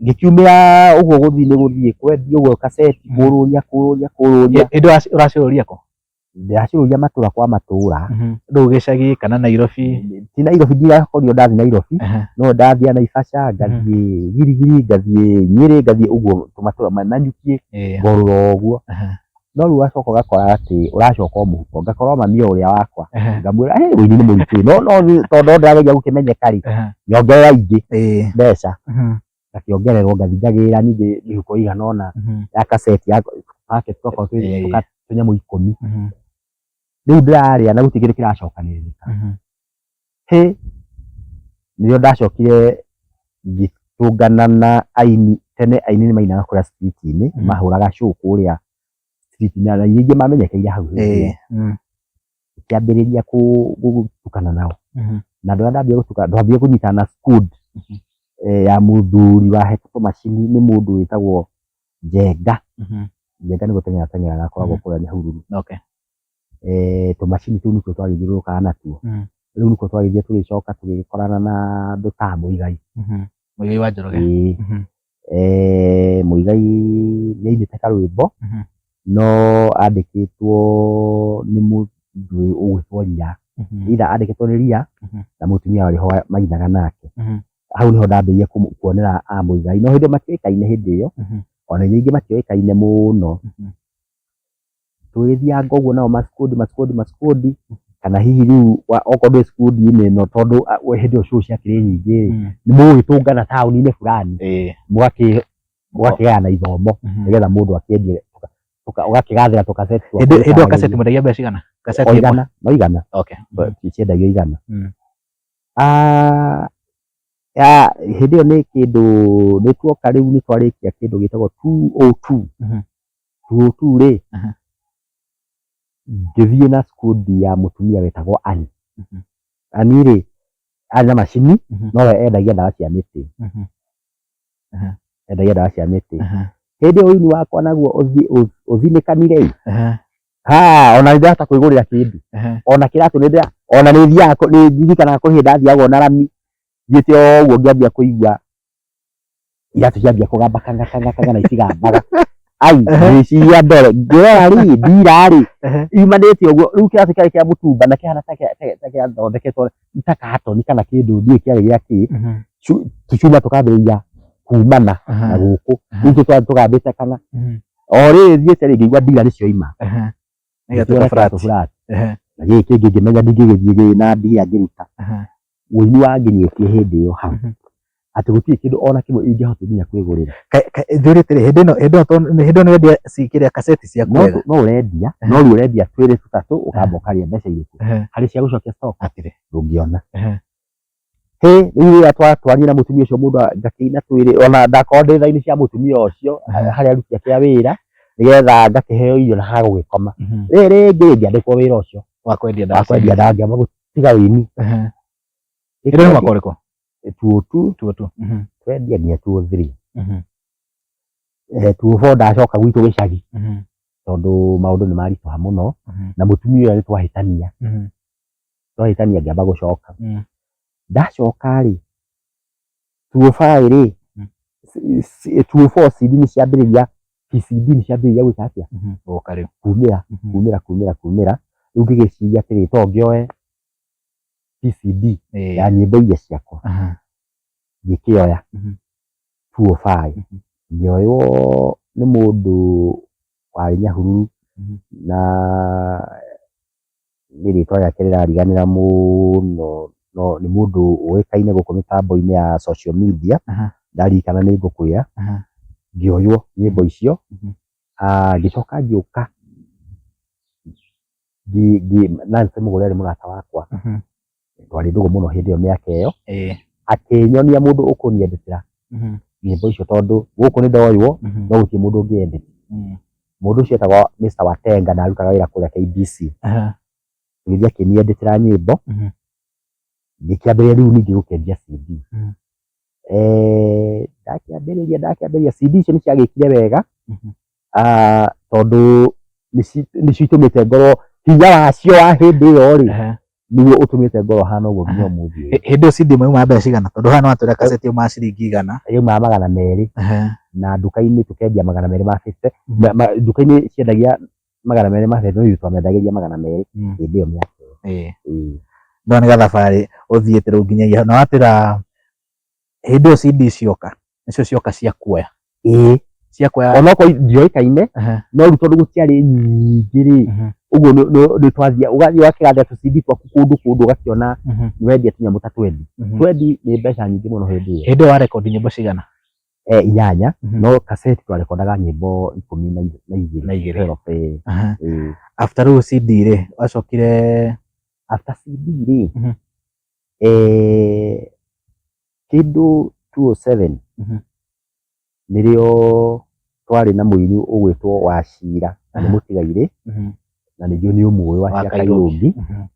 Speaker 3: Ngĩkiumĩra ũguo gũthiĩ nĩ gũthiĩ kwendia ũguo kaseti, kũrũria kũrũria kũrũria.
Speaker 1: Hĩndĩ ĩyo ũracũrũria kũ?
Speaker 3: Ndĩracũrũria matũra kwa matũra.
Speaker 1: Rĩu gĩcagi kana Nairobi?
Speaker 3: Ti Nairobi, ndirakorirwo ndathiĩ Nairobi, no ndathiĩ Naivasha, ngathiĩ Girigiri, ngathiĩ Nyĩrĩ, ngathiĩ ũguo tũmatũra Nanyuki, ngorũra ũguo. No rĩu ũgacoka ũgakora atĩ ũracoka o mũhuko, ngakorwo mami o ũrĩa wakwa, ngamwĩra hey, ũini nĩ mũritũ no no tondũ no ndĩrageria gũkĩmenyeka rĩ, nyongerera ingĩ mbeca, ngakĩongererwo ngathiĩ ngagĩra ningĩ mĩhuko ĩigana ũna ya kaseti ya packet twakorwo twĩ tũnyamũ 10. Rĩu ndĩrarĩa na gũtirĩ kĩndũ kĩracokanĩrĩrĩka. Hĩ, nĩrĩo ndacokire ngĩtũngana na aini, tene aini nĩ mainaga kũrĩa street-inĩ, mahũraga show kũrĩa street-inĩ na aini aingĩ mamenyekeire hau hĩndĩ ĩyo. Ngĩkĩambĩrĩria gũtukana nao, na andũ arĩa ndambire gũtukana, ndambire kũnyitana na squad ya mũthuri wahetwo tũmacini nĩ mũndũ wĩtagwo Njenga. Njenga nĩ gũteng'era ateng'eraga akoragwo kũrĩa Nyahururu. Tũmacini tũu nĩtuo twagĩthiũrũrũkaga natuo. Rĩu nĩkuo twagĩthiire tũgĩcoka tũgĩkorana na andũ ta Mũigai.
Speaker 1: Mũigai wa Njoroge.
Speaker 3: Ĩĩ. Mũigai nĩ ainĩte karwĩmbo no andĩkĩtwo nĩ mũndũ ũgwĩtwo Ria. Either andĩkĩtwo nĩ Ria na mũtumia warĩ ho mainaga nake. Hau nĩho ndambĩrĩirie kuonera a Mũigai, no hĩndĩ ĩyo matiũĩkaine hĩndĩ ĩyo, ona aingĩ matiũĩkaine mũno. Tũgĩthianga ũguo nao masikundi masikundi masikundi, kana hihi rĩu okorwo ndwĩ sikundi-inĩ ĩno tondũ hĩndĩ ĩyo show ciakĩrĩ nyingĩ rĩ, nĩ mũgũgĩtũngana taũni-inĩ fulani, mũgakĩgayana ithomo nĩgetha mũndũ akĩendie, ũgakĩgathĩra tũkaseti twaku.
Speaker 1: Hĩndĩ ĩyo kaseti mwendagia mbeca cigana? Kaseti
Speaker 3: ĩmwe? Igana, no igana. Ciendagio igana. Hĩndĩ ĩyo nĩ kĩndũ, nĩ tuoka rĩu nĩ twarĩkia kĩndũ gĩtagwo 202. 202 rĩ, ngĩthiĩ na sikundi ya mũtumia wetagwo Annie. Annie rĩ, arĩ na macini, no we endagia ndawa cia mĩtĩ. Endagia ndawa cia mĩtĩ. Hĩndĩ ĩyo ũini wakwa naguo ũthinĩkanire ĩ, ha ona nĩ ndĩrahota kwĩgũrĩra kĩndũ, ona kĩratũ nĩ ndĩra, ona nĩ thiaga, nĩ ndirikanaga kũrĩ hĩndĩ ndathiaga ona rami, thiĩte o ũguo ngĩambia kũigua iratũ ciambia kũgamba kanga kanga kanga na itigambaga. Ai, ngĩciria ndore, ngĩrora rĩ, ndira rĩ, yumanĩte ũguo, rĩu kĩratũ kĩarĩ kĩa mũtumba na kĩhana ta gĩathondeketwo ta katoni kana kĩndũ ndiũĩ kĩarĩ gĩa kĩ, tũcuma tũkambĩrĩria kumana na gũkũ, rĩu tũgambĩte kana, o rĩrĩ thiĩte rĩ, ngĩigua ndira nĩ cioima, ngĩkĩona kĩratũ flat, na gĩkĩ kĩngĩ ngĩmenya ndingĩgĩthiĩ na ndira ngĩruta. Ũini wanginyĩtie hĩndĩ ĩyo hau, atĩ gũtirĩ kĩndũ ona kĩmwe ingĩahotire nginya kwĩgũrĩra.
Speaker 1: Njũrie atĩrĩ, hĩndĩ ĩno hĩndĩ ĩno nĩ wendia kĩrĩa kaseti ciaku wega?
Speaker 3: No ũrendia, no rĩu ũrendia twĩrĩ tũtatũ, ũkamba ũkarĩa mbeca irĩkũ? Harĩ cia gũcokia stock?
Speaker 1: Hatirĩ.
Speaker 3: Ndũngĩona. Hĩ, rĩu rĩrĩa twatwaranire na mũtumia ũcio mũndũ ngakĩina twĩrĩ, ona ndakorwo ndĩ tha-inĩ cia mũtumia ũcio, harĩa aruti ake a wĩra, nĩgetha ngakĩheo irio na ha gũgĩkoma. Rĩrĩ rĩngĩ ngĩandĩkwo wĩra ũcio.
Speaker 1: Wa kwendia ndawa.
Speaker 3: Wa kwendia ndawa, ngĩamba gũtiga ũini.
Speaker 1: Hĩndĩ ĩyo nĩ mwaka ũrĩkũ?
Speaker 3: 202.
Speaker 1: 202.
Speaker 3: Twendia nginya 203. 204 ndacoka gwitũ gĩcagi, tondũ maũndũ nĩ maritũha mũno, na mũtumia ũyũ nĩ twahĩtania. Twahĩtania ngĩamba gũcoka. Ndacoka rĩ, 205 rĩ, 204 CD nĩ ciambĩrĩria, PCD nĩ ciambĩrĩria gwĩka atĩa?
Speaker 1: Gũka rĩu.
Speaker 3: Kumĩra, kumĩra, kumĩra, kumĩra. Rĩu ngĩgĩciria atĩrĩ, to ngĩoe PCD ya nyĩmbo iria ciakwa. Ngĩkĩoya 205. Ngĩoywo nĩ mũndũ warĩ Nyahururu na nĩ rĩtwa rĩake rĩrariganĩra mũno, no nĩ mũndũ ũĩkaine gũkũ mĩtambo-inĩ ya social media, ndaririkana nĩ ngũkwĩra. Ngĩoywo nyĩmbo icio, ngĩcoka ngĩũka, Nancy Mũgũre arĩ mũrata wakwa, twarĩ ndũgũ mũno hĩndĩ ĩyo mĩaka ĩyo, akĩnyonia mũndũ ũkũnyendetera nyĩmbo icio tondũ gũkũ nĩ ndoywo, no gũtirĩ mũndũ ũngĩendete. Mũndũ ũcio etagwo Mr Watenga na arutaga wĩra kũrĩa KBC. Agĩthiĩ akĩnyendetera nyĩmbo, ngĩkĩambĩrĩria rĩu ningĩ gũkĩendia CD. Ndakĩambĩrĩria CD icio nĩ ciagĩkire wega, tondũ nĩcio itũmĩte ngorwo hinya wacio wa hĩndĩ ĩyo rĩ, nĩguo ũtũmĩte ngorwo hana ũguo nginya ũmũthĩ ũyũ.
Speaker 1: Hĩndĩ ĩyo CD ĩmwe yaumaga mbeca cigana? Tondũ haha nĩ watwĩra kaseti yaumaga ciringi 100.
Speaker 3: Yaumaga 200, na nduka-inĩ tũkendia 250. Nduka-inĩ ciendagia 250, no ithuĩ twamendagĩria 200 hĩndĩ ĩyo mĩaka ĩyo.
Speaker 1: No nĩ gathabarĩ ũthiĩte rĩu nginyagia na watwĩra hĩndĩ ĩyo CD cioka, nĩcio cioka cia kuoya.
Speaker 3: Ĩĩ.
Speaker 1: Cia kuoya
Speaker 3: Onokorwo ndioĩkaine, no rĩu tondũ gũtiarĩ nyingĩ rĩ, ũguo nĩ twathia ũgathiĩ ũgakĩgathĩra tũ CD twaku kũndũ kũndũ, ũgakĩona nĩ wendia tũnyamũ ta twendi. Twendi nĩ mbeca nyingĩ mũno hĩndĩ ĩyo.
Speaker 1: Hĩndĩ ĩyo warekondi nyĩmbo cigana?
Speaker 3: 8, no cassette twarekondaga nyĩmbo 12.
Speaker 1: Na igĩrĩ.
Speaker 3: 12, ĩĩ. Ĩĩ.
Speaker 1: After rĩu CD rĩ, wacokire?
Speaker 3: After CD rĩ, kĩndũ 207 nĩrĩo twarĩ na mũini ũgwĩtwo Wachira, na nĩ mũtigairĩ, na nĩnjũĩ nĩ ũmũĩ, Wachira
Speaker 1: Kairũngi.
Speaker 3: Kairũngi.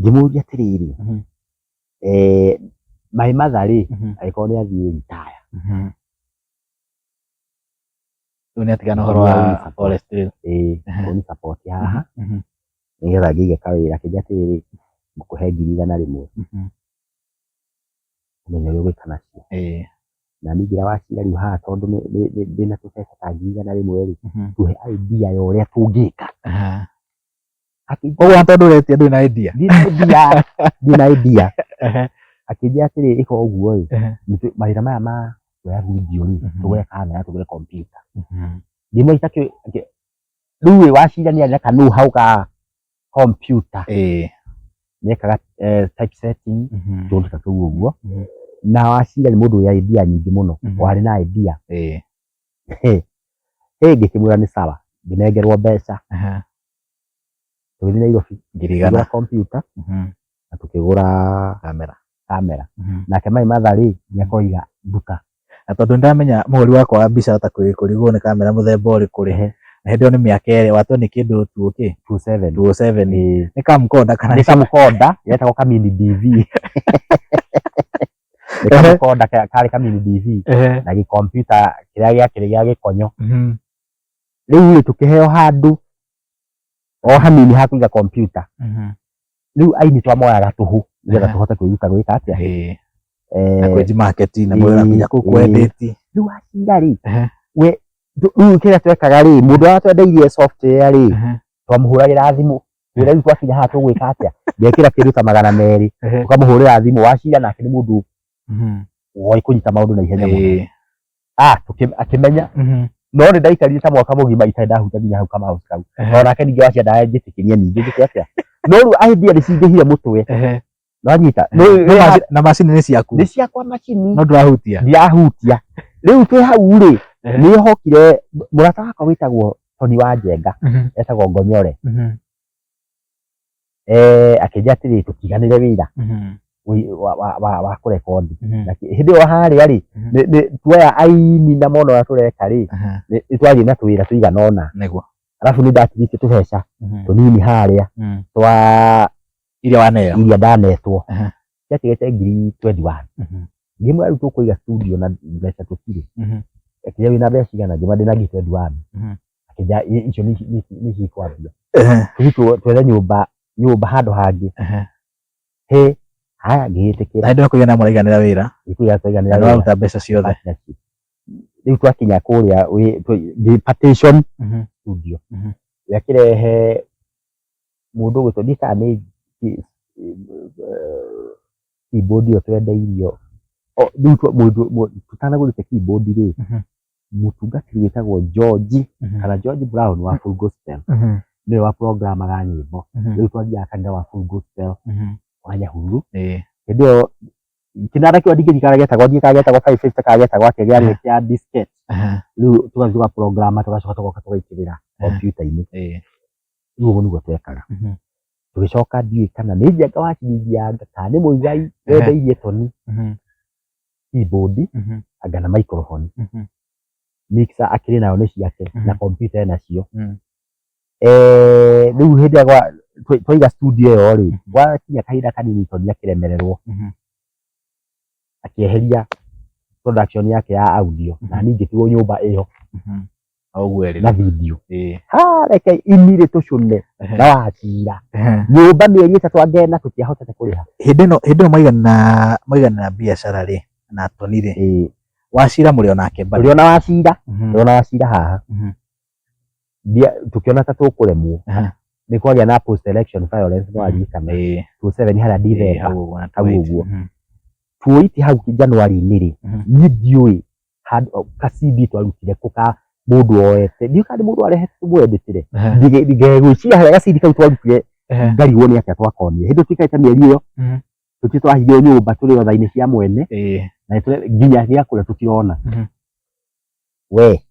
Speaker 3: Ngĩmũria atĩrĩrĩ, my mother rĩ, angĩkorwo nĩ athiĩ retire,
Speaker 1: Rĩu nĩ atigana ũhoro wa forest rĩu.
Speaker 3: Ĩĩ, ũni support haha nĩgetha ngĩige kawĩra. Akĩnjĩra atĩrĩrĩ, ngũkũhe 100,000, ũmenye ũrĩa ũgwĩka nacio. Na niĩ ngĩra Wachira, rĩu haha tondũ ndĩna tũbeca ta 100,000 rĩ, tũhe idea ya ũrĩa tũngĩka.
Speaker 1: Koguo tondũ ũretia ndũrĩ na idea?
Speaker 3: Ndirĩ na idea, ndirĩ na idea. Akĩnjĩra atĩrĩ, ĩka ũguo ĩ, mawĩra maya ma kuoya video rĩ, tũgũre kamera, tũgũre computer. Ngĩmwĩra rĩu ĩ, Wachira nĩ arĩ na ka know how ga computer, nĩekaga typesetting, tũndũ ta tũu ũguo. Na Wachira nĩ mũndũ wĩ idea nyingĩ mũno, warĩ na idea. Ngĩkĩmwĩra nĩ sawa, ngĩnengerwo mbeca, tũgĩthiĩ Nairobi,
Speaker 1: 100,000.
Speaker 3: Tũkĩgũra computer na tũkĩgũra
Speaker 1: kamera.
Speaker 3: Kamera. Nake my mother rĩ, nĩakoiga nduka.
Speaker 1: Na tondũ nĩndamenya mũhũri wakwa wa mbica hota kũrigwo nĩ kamera mũthemba ũrĩkũ rĩ, na hĩndĩ ĩyo nĩ mĩaka ĩrĩ watwo nĩ kĩndũ tuo kĩ?
Speaker 3: 27.
Speaker 1: 207.
Speaker 3: Ĩĩ.
Speaker 1: Nĩ camcorder kana?
Speaker 3: Nĩ camcorder getagwo kamini DV, nĩ camcorder karĩ kamini DV na gĩkompiuta kĩrĩa gĩakĩrĩ gĩa gĩkonyo. Rĩu rĩ, tũkĩheo handũ o hanini ha kũiga kompiuta. Rĩu aini twamoyaga tũhũ nĩgetha tũhote kwĩruta gwĩka atĩa.
Speaker 1: Na kwenji market na mwĩra nginya kũu kwendeti.
Speaker 3: Rĩu Wachira rĩ, we rĩu kĩrĩa twekaga rĩ, mũndũ ũrĩa twendeirie software rĩ, twamũhũragĩra thimũ, wĩra rĩu twakinya haha tũgwĩka atĩa, ngekĩra kĩndũ ta 200, ũkamũhũrĩra thimũ Wachira, nake nĩ mũndũ woĩ kũnyita maũndũ na ihenya mũno. Ah, akĩmenya, no nĩ ndaikarire ta mwaka mũgima itarĩ ndahuta nginya hau kamaũndũ kau. Onake ningĩ Wachira ndanjĩtĩkĩria ningĩ njĩke atĩa, no rĩu idea nĩ cingĩhire mũtwe, nwanyita?
Speaker 1: Na macini nĩ ciaku?
Speaker 3: Nĩ ciakwa macini.
Speaker 1: No ndũrahutia?
Speaker 3: Ndirahutia. Rĩu twĩ hau rĩ, nĩ hokire mũrata wakwa wĩtagwo Tony wa Njenga, etagwo Ngonyore, akĩnjĩra atĩrĩ, tũtiganĩre wĩra wa kũrekondi. Na hĩndĩ ĩyo harĩa rĩ, tuoya aini na mona ũrĩa tũreka rĩ, nĩ twathiĩ na tũwĩra tũigana ũna. Arabu nĩ ndatigĩtie tũbeca tũnini harĩa twa
Speaker 1: Iria waneo.
Speaker 3: Iria ndanetwo, ciatigĩte 21,000. Ngĩmwĩra rĩu tũkũiga studio na mbeca tũtirĩ. Akĩnjĩra, wĩna mbeca cigana? Ngĩmwĩra ndĩna 21,000. Akĩnjĩra icio nĩ cikwambia, tũthiĩ twethe nyũmba nyũmba handũ hangĩ. He haya, ngĩgĩtĩkĩra.
Speaker 1: Na hĩndĩ ĩyo kũigana mũraiganĩra wĩra?
Speaker 3: Kũigana twaiganĩra
Speaker 1: Na
Speaker 3: wĩra.
Speaker 1: nĩwaruta mbeca ciothe.
Speaker 3: Rĩu twakinya kũrĩa ngĩ partition studio, we akĩrehe mũndũ ũgwĩtwo, ndiũĩ kana nĩ keyboard ĩyo twendeirio. Rĩu tũtanagũrĩte keyboard rĩ, mũtungatĩri wĩtagwo George kana George Brown wa Full Gospel nĩwe wa programaga nyĩmbo. Rĩu twathiaga kanitha wa Full Gospel wa Nyahururu hĩndĩ ĩyo. Kĩnanda kĩu ndingĩririkana gĩetagwo, ndiũĩ kana gĩetagwo 550 kana gĩetagwo atĩa, gĩarĩ kĩa diskette. Rĩu tũgathiĩ tũgaprograma, tũgacoka tũgoka tũgaitĩrĩra kompiuta-inĩ. Rĩu ũguo nĩguo twekaga. Tũgĩcoka, ndiũĩ kana nĩ Njenga wa ciringi ya nga kana nĩ Mũigai wendeirie Toni keyboard anga na microphone, mixer akĩrĩ nayo nĩ ciake, na computer enacio. Rĩu hĩndĩ ĩrĩa twaiga studio ĩyo rĩ, gwakinya kahinda kanini Toni akĩremererwo, akĩeheria production yake ya audio, na niĩ ngĩtigwo nyũmba ĩyo
Speaker 1: O ũguo ĩrĩ.
Speaker 3: Na video. Ha, reke inire tũcũne na Wachira nyũmba mĩeri 3 angena tũtiahotete kũrĩha.
Speaker 1: Hĩndĩ ĩno mwaigana biacara rĩ na Toni rĩ, Wachira mũrĩ onake bado?
Speaker 3: Tũrĩ ona Wachira, tũrĩ ona Wachira haha. Tũkĩona ta tũkũremwo, nĩ kwagĩa na post election violence, no waririkana 27 harĩa December
Speaker 1: Hau ũguo na
Speaker 3: hau
Speaker 1: 28.
Speaker 3: Ũguo 28 hau January-inĩ rĩ, niĩ ndiũĩ. Handũ ka CD twarutire kũ ka mũndũ oete, ndiũĩ kana nĩ mũndũ arehete tũmwendetire. Ngegwĩciria harĩa ga CD kau twarutire, ngarigwo nĩ atĩa twakonire. Hĩndĩ ĩyo tũikarĩte mĩeri ĩyo, tũtirĩ twahingĩrwo nyũmba, tũrĩ o tha-inĩ cia mwene, na nginya gĩa kũrĩa tũtirona. We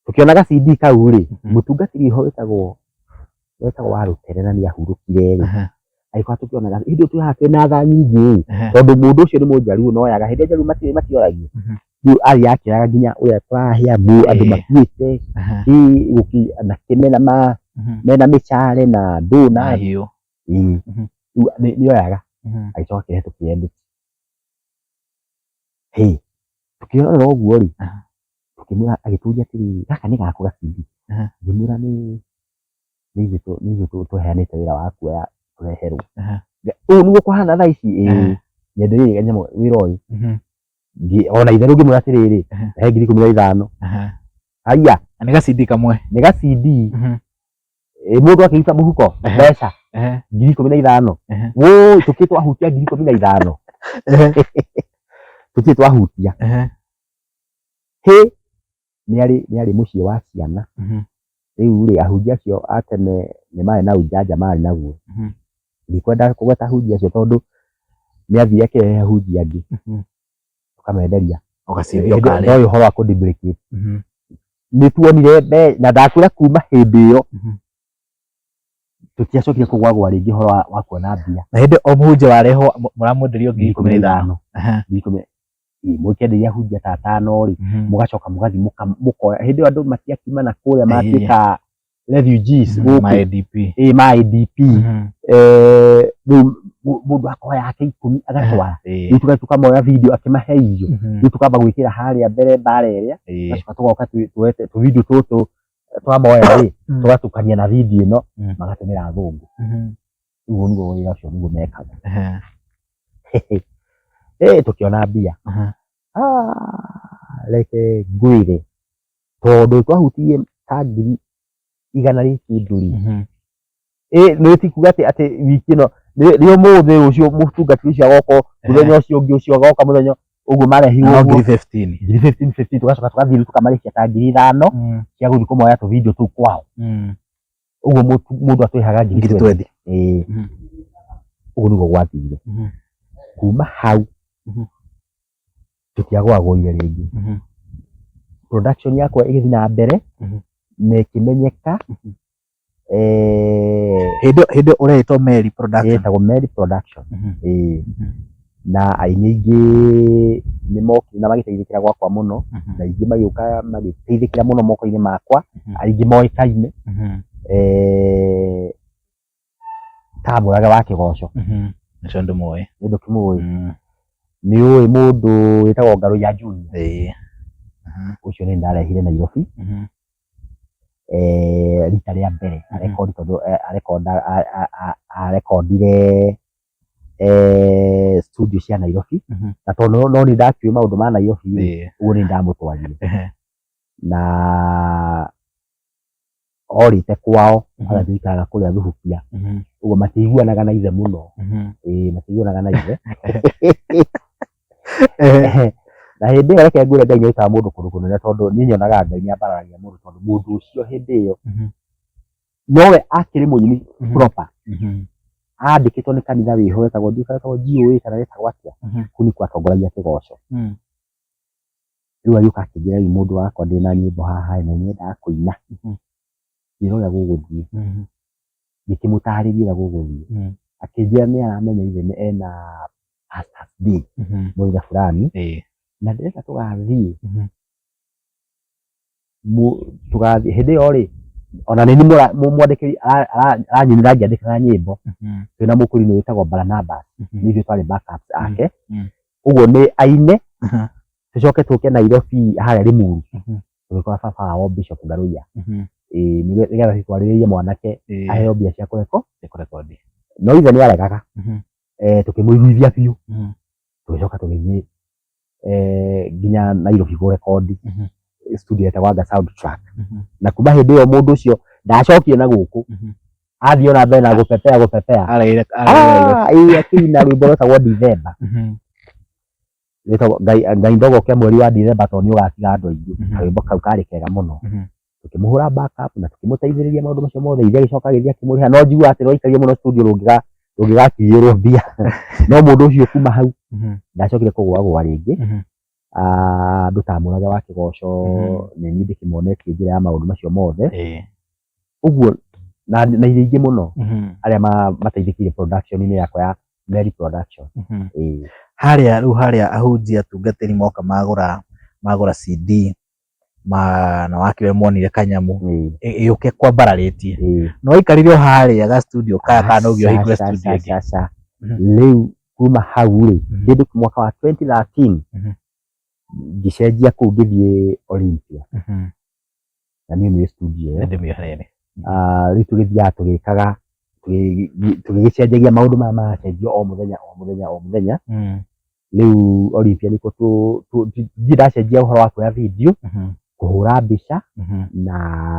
Speaker 3: tũkĩona ga CD kau rĩ, mũtungatĩri ho wĩtagwo wa Rũtere na nĩ ahurũkire rĩ, agĩkorwo tũkĩona hĩndĩ ĩyo twĩ haha twĩna tha nyingĩ ĩ, tondũ mũndũ ũcio nĩ mũnjaruo no oyaga, hĩndĩ ĩyo njaruo matioragio. Rĩu athiĩ akĩoyaga nginya ũrĩa tũrahĩa andũ makuĩte, na kĩ mena mĩcare na ndũ na
Speaker 1: hiũ.
Speaker 3: Ĩĩ. Rĩu nĩ oyaga, agĩcoka akĩrehe tũkĩ edit. Hĩ, tũkĩrorera ũguo rĩ, tũkĩmwĩra, agĩtũria atĩrĩrĩ, gaka nĩ gaku ga CD? Ngĩmwĩra nĩ ithuĩ tũheanĩte wĩra wa kuoya tũreherwo. Ũũ nĩguo kũhana thaa ici? Ĩĩ. Nyenderia nyamũ wĩra ũyũ. Ona itherũ ngĩmwĩra atĩrĩrĩ, he 15,000. Haiya.
Speaker 1: Na nĩ ga CD kamwe?
Speaker 3: Nĩ ga CD. Mũndũ akĩruta mũhuko mbeca 15,000. Wũi, tũkĩ twahutia 15,000. Tũtirĩ twahutia. Hĩ, nĩ arĩ mũciĩ wa ciana. Rĩu rĩ, ahunjia acio a tene nĩ marĩ na ujanja marĩ naguo. Ndikwenda kũgweta ahunjia acio tondũ nĩ athire akĩrehe ahunjia angĩ, tũkamenderia.
Speaker 1: O ga CD o karĩa.
Speaker 3: Ndoĩ ũhoro wa kũ duplicate. Nĩ tuonire na ndakwĩra kuma hĩndĩ ĩyo tũtiacokire kũgwagwa rĩngĩ ũhoro wa kuona mbia.
Speaker 1: Na hĩndĩ o mũhunjia warehwo mũramwenderio 15,000.
Speaker 3: 10,000. Mũkĩenderia ahunjia ta atano rĩ, mũgacoka mũgathiĩ mũkoya. Hĩndĩ ĩyo andũ matiakiuma na kũrĩa matuĩka refugees gũkũ.
Speaker 1: Ma IDP.
Speaker 3: Ĩĩ, ma IDP. Rĩu mũndũ akoya yake 10 agatwara. Rĩu tũgathiĩ tũkamoya video akĩmahe irio. Rĩu tũkamba gwĩkĩra harĩa mbere mbara ĩrĩa, tũgacoka tũgoka tuoete tũ video tũtũ twamoya rĩ, tũgatukania na video ĩno, magatũmĩra athũngũ. Rĩu ũguo nĩguo wĩra ũcio nĩguo mekaga. Ĩ, tũkĩona mbia. Reke ngwĩre, tondũ twahutirie ta 100,000 rĩ kĩndũ rĩ, ĩ nĩ ti kuga atĩ wiki ĩno nĩ ũmũthĩ, rũciũ mũtungatĩri ũcio agoka, mũthenya ũcio ũngĩ ũcio agoka, mũthenya ũguo marehirwo
Speaker 1: No
Speaker 3: ũguo.
Speaker 1: 15,000.
Speaker 3: 15,000 15, tũgacoka tũgathiĩ rĩu tũkamarĩhia ta 5,000 cia gũthiĩ kũmoya tũ video tũu kwao. Ũguo mũndũ atũrĩhaga ngiri
Speaker 1: 20,000.
Speaker 3: 20. Ĩĩ. Ũguo nĩguo gwathire. Kuma hau tũtiagwagũire rĩngĩ. Production yakwa ĩgĩthiĩ na mbere na ĩkĩmenyeka.
Speaker 1: Hĩndĩ ĩyo ũretwo Mary Production.
Speaker 3: Ĩtagwo Mary Production. Ĩĩ. Na aini aingĩ nĩ mokire na magĩteithĩkĩra gwakwa mũno, na aingĩ magĩũka magĩteithĩkĩra mũno moko-inĩ makwa, aingĩ moĩkaine, ta Mũrage wa Kĩgoco.
Speaker 1: Ũcio ndĩmũĩ.
Speaker 3: Nĩ ndũkĩmũĩ? Nĩ ũĩ mũndũ wĩtagwo Ngarũiya Junior?
Speaker 1: Ĩĩ.
Speaker 3: Ũcio nĩ ndarehire Nairobi rita rĩa mbere arekondi, tondũ arekondire studio cia Nairobi, na tondũ no niĩ ndakĩũĩ maũndũ ma Nairobi rĩ, ũguo nĩ ndamũtwarire, na orĩte kwao agathiĩ gũikaraga kũrĩa Thubukia, ũguo matiiguanaga na ithe mũno. Ĩĩ, matiiguanaga na ithe. Na hĩndĩ ĩyo reke ngwĩre, Ngai nĩ arutaga mũndũ kũndũ kũnene, tondũ niĩ nyonaga Ngai nĩ ambararagia mũndũ, tondũ mũndũ ũcio hĩndĩ ĩyo nowe akĩrĩ mũini proper, andĩkĩtwo nĩ kanitha wĩho wetagwo, ndiũĩ kana wetagwo GOA kana wetagwo atĩa, kũu nĩkuo atongoragia kĩgoco. Rĩu agĩũka akĩnjĩra, rĩu mũndũ wakwa, ndĩna nyĩmbo haha na nĩnyendaga kũina, njĩra ũrĩa gũgũthiĩ. Ngĩkĩmũtarĩria ũrĩa gũgũthiĩ. Akĩnjĩra nĩ aramenya ithe ena Pastors Day mũthenya fulani, na ndĩrenda tũgathiĩ, tũgathiĩ hĩndĩ ĩyo rĩ, ona nĩ niĩ mwandĩkĩri aranyinĩra ngĩandĩkaga nyĩmbo, twĩna mũkũrinũ wĩtagwo Barnabas, nĩ ithuĩ twarĩ backups ake. Ũguo nĩ aine, tũcoke tũke Nairobi harĩa Limuru, tũgĩkora baba wao Bishop Ngaruiya. Ĩĩ, nĩgetha twarĩrĩrie mwanake aheo mbia cia
Speaker 1: kũrekondi.
Speaker 3: No ithe nĩ aregaga. Tũkĩmũiguithia biũ, tũgĩcoka tũgĩthiĩ nginya Nairobi kũrekondi studio yetagwo Anga Sound Track. Na kuma hĩndĩ ĩyo mũndũ ũcio ndacokire na gũkũ, athiĩ ona mbere na gũpepea gũpepea.
Speaker 1: Areire Nairobi.
Speaker 3: Ĩĩ, akĩina rwĩmbo rwetagwo December. Rĩtagwo Ngai Ngai ndogoke mweri wa Dithemba tondũ nĩ ũgatiga andũ aingĩ. Karwĩmbo kau karĩ kega mũno. Tũkĩmũhũra backup na tũkĩmũteithĩrĩria maũndũ macio mothe, ithe agĩcoka agĩthiĩ akĩmũrĩha, no njiguaga atĩ rwaikarire mũno studio rũngĩgakinyĩrwo mbia. No mũndũ ũcio kuma hau ndacokire kũgũagũa rĩngĩ. Andũ ta Mũrage wa Kĩgoco nĩ niĩ ndĩkĩmonetie njĩra ya maũndũ macio mothe. Ũguo na iria ingĩ mũno arĩa mateithĩkĩire production-inĩ yakwa ya Mary Production. Ĩĩ.
Speaker 1: Harĩa rĩu harĩa ahunjia atungatĩri moka magũra magũra CD ma na wakĩwe monire kanyamu ĩyũke kwambararĩtie. No waikarire o harĩa ga studio kaya kana no nginya ũhingũre studio ĩngĩ?
Speaker 3: Aca. Rĩu kuma hau rĩ, kĩndũ mwaka wa 2013 ngĩcenjia kũu ngĩthiĩ Olympia. Na niĩ nĩ studio ĩyo.
Speaker 1: Nĩndĩmĩoneire.
Speaker 3: Rĩu tũgĩthiaga tũgĩkaga tũgĩgĩcenjagia maũndũ maya maracenjio o mũthenya o mũthenya o mũthenya. Rĩu Olympia nĩkuo ndirĩ ndacenjia ũhoro wa kuoya video, kũhũra mbica na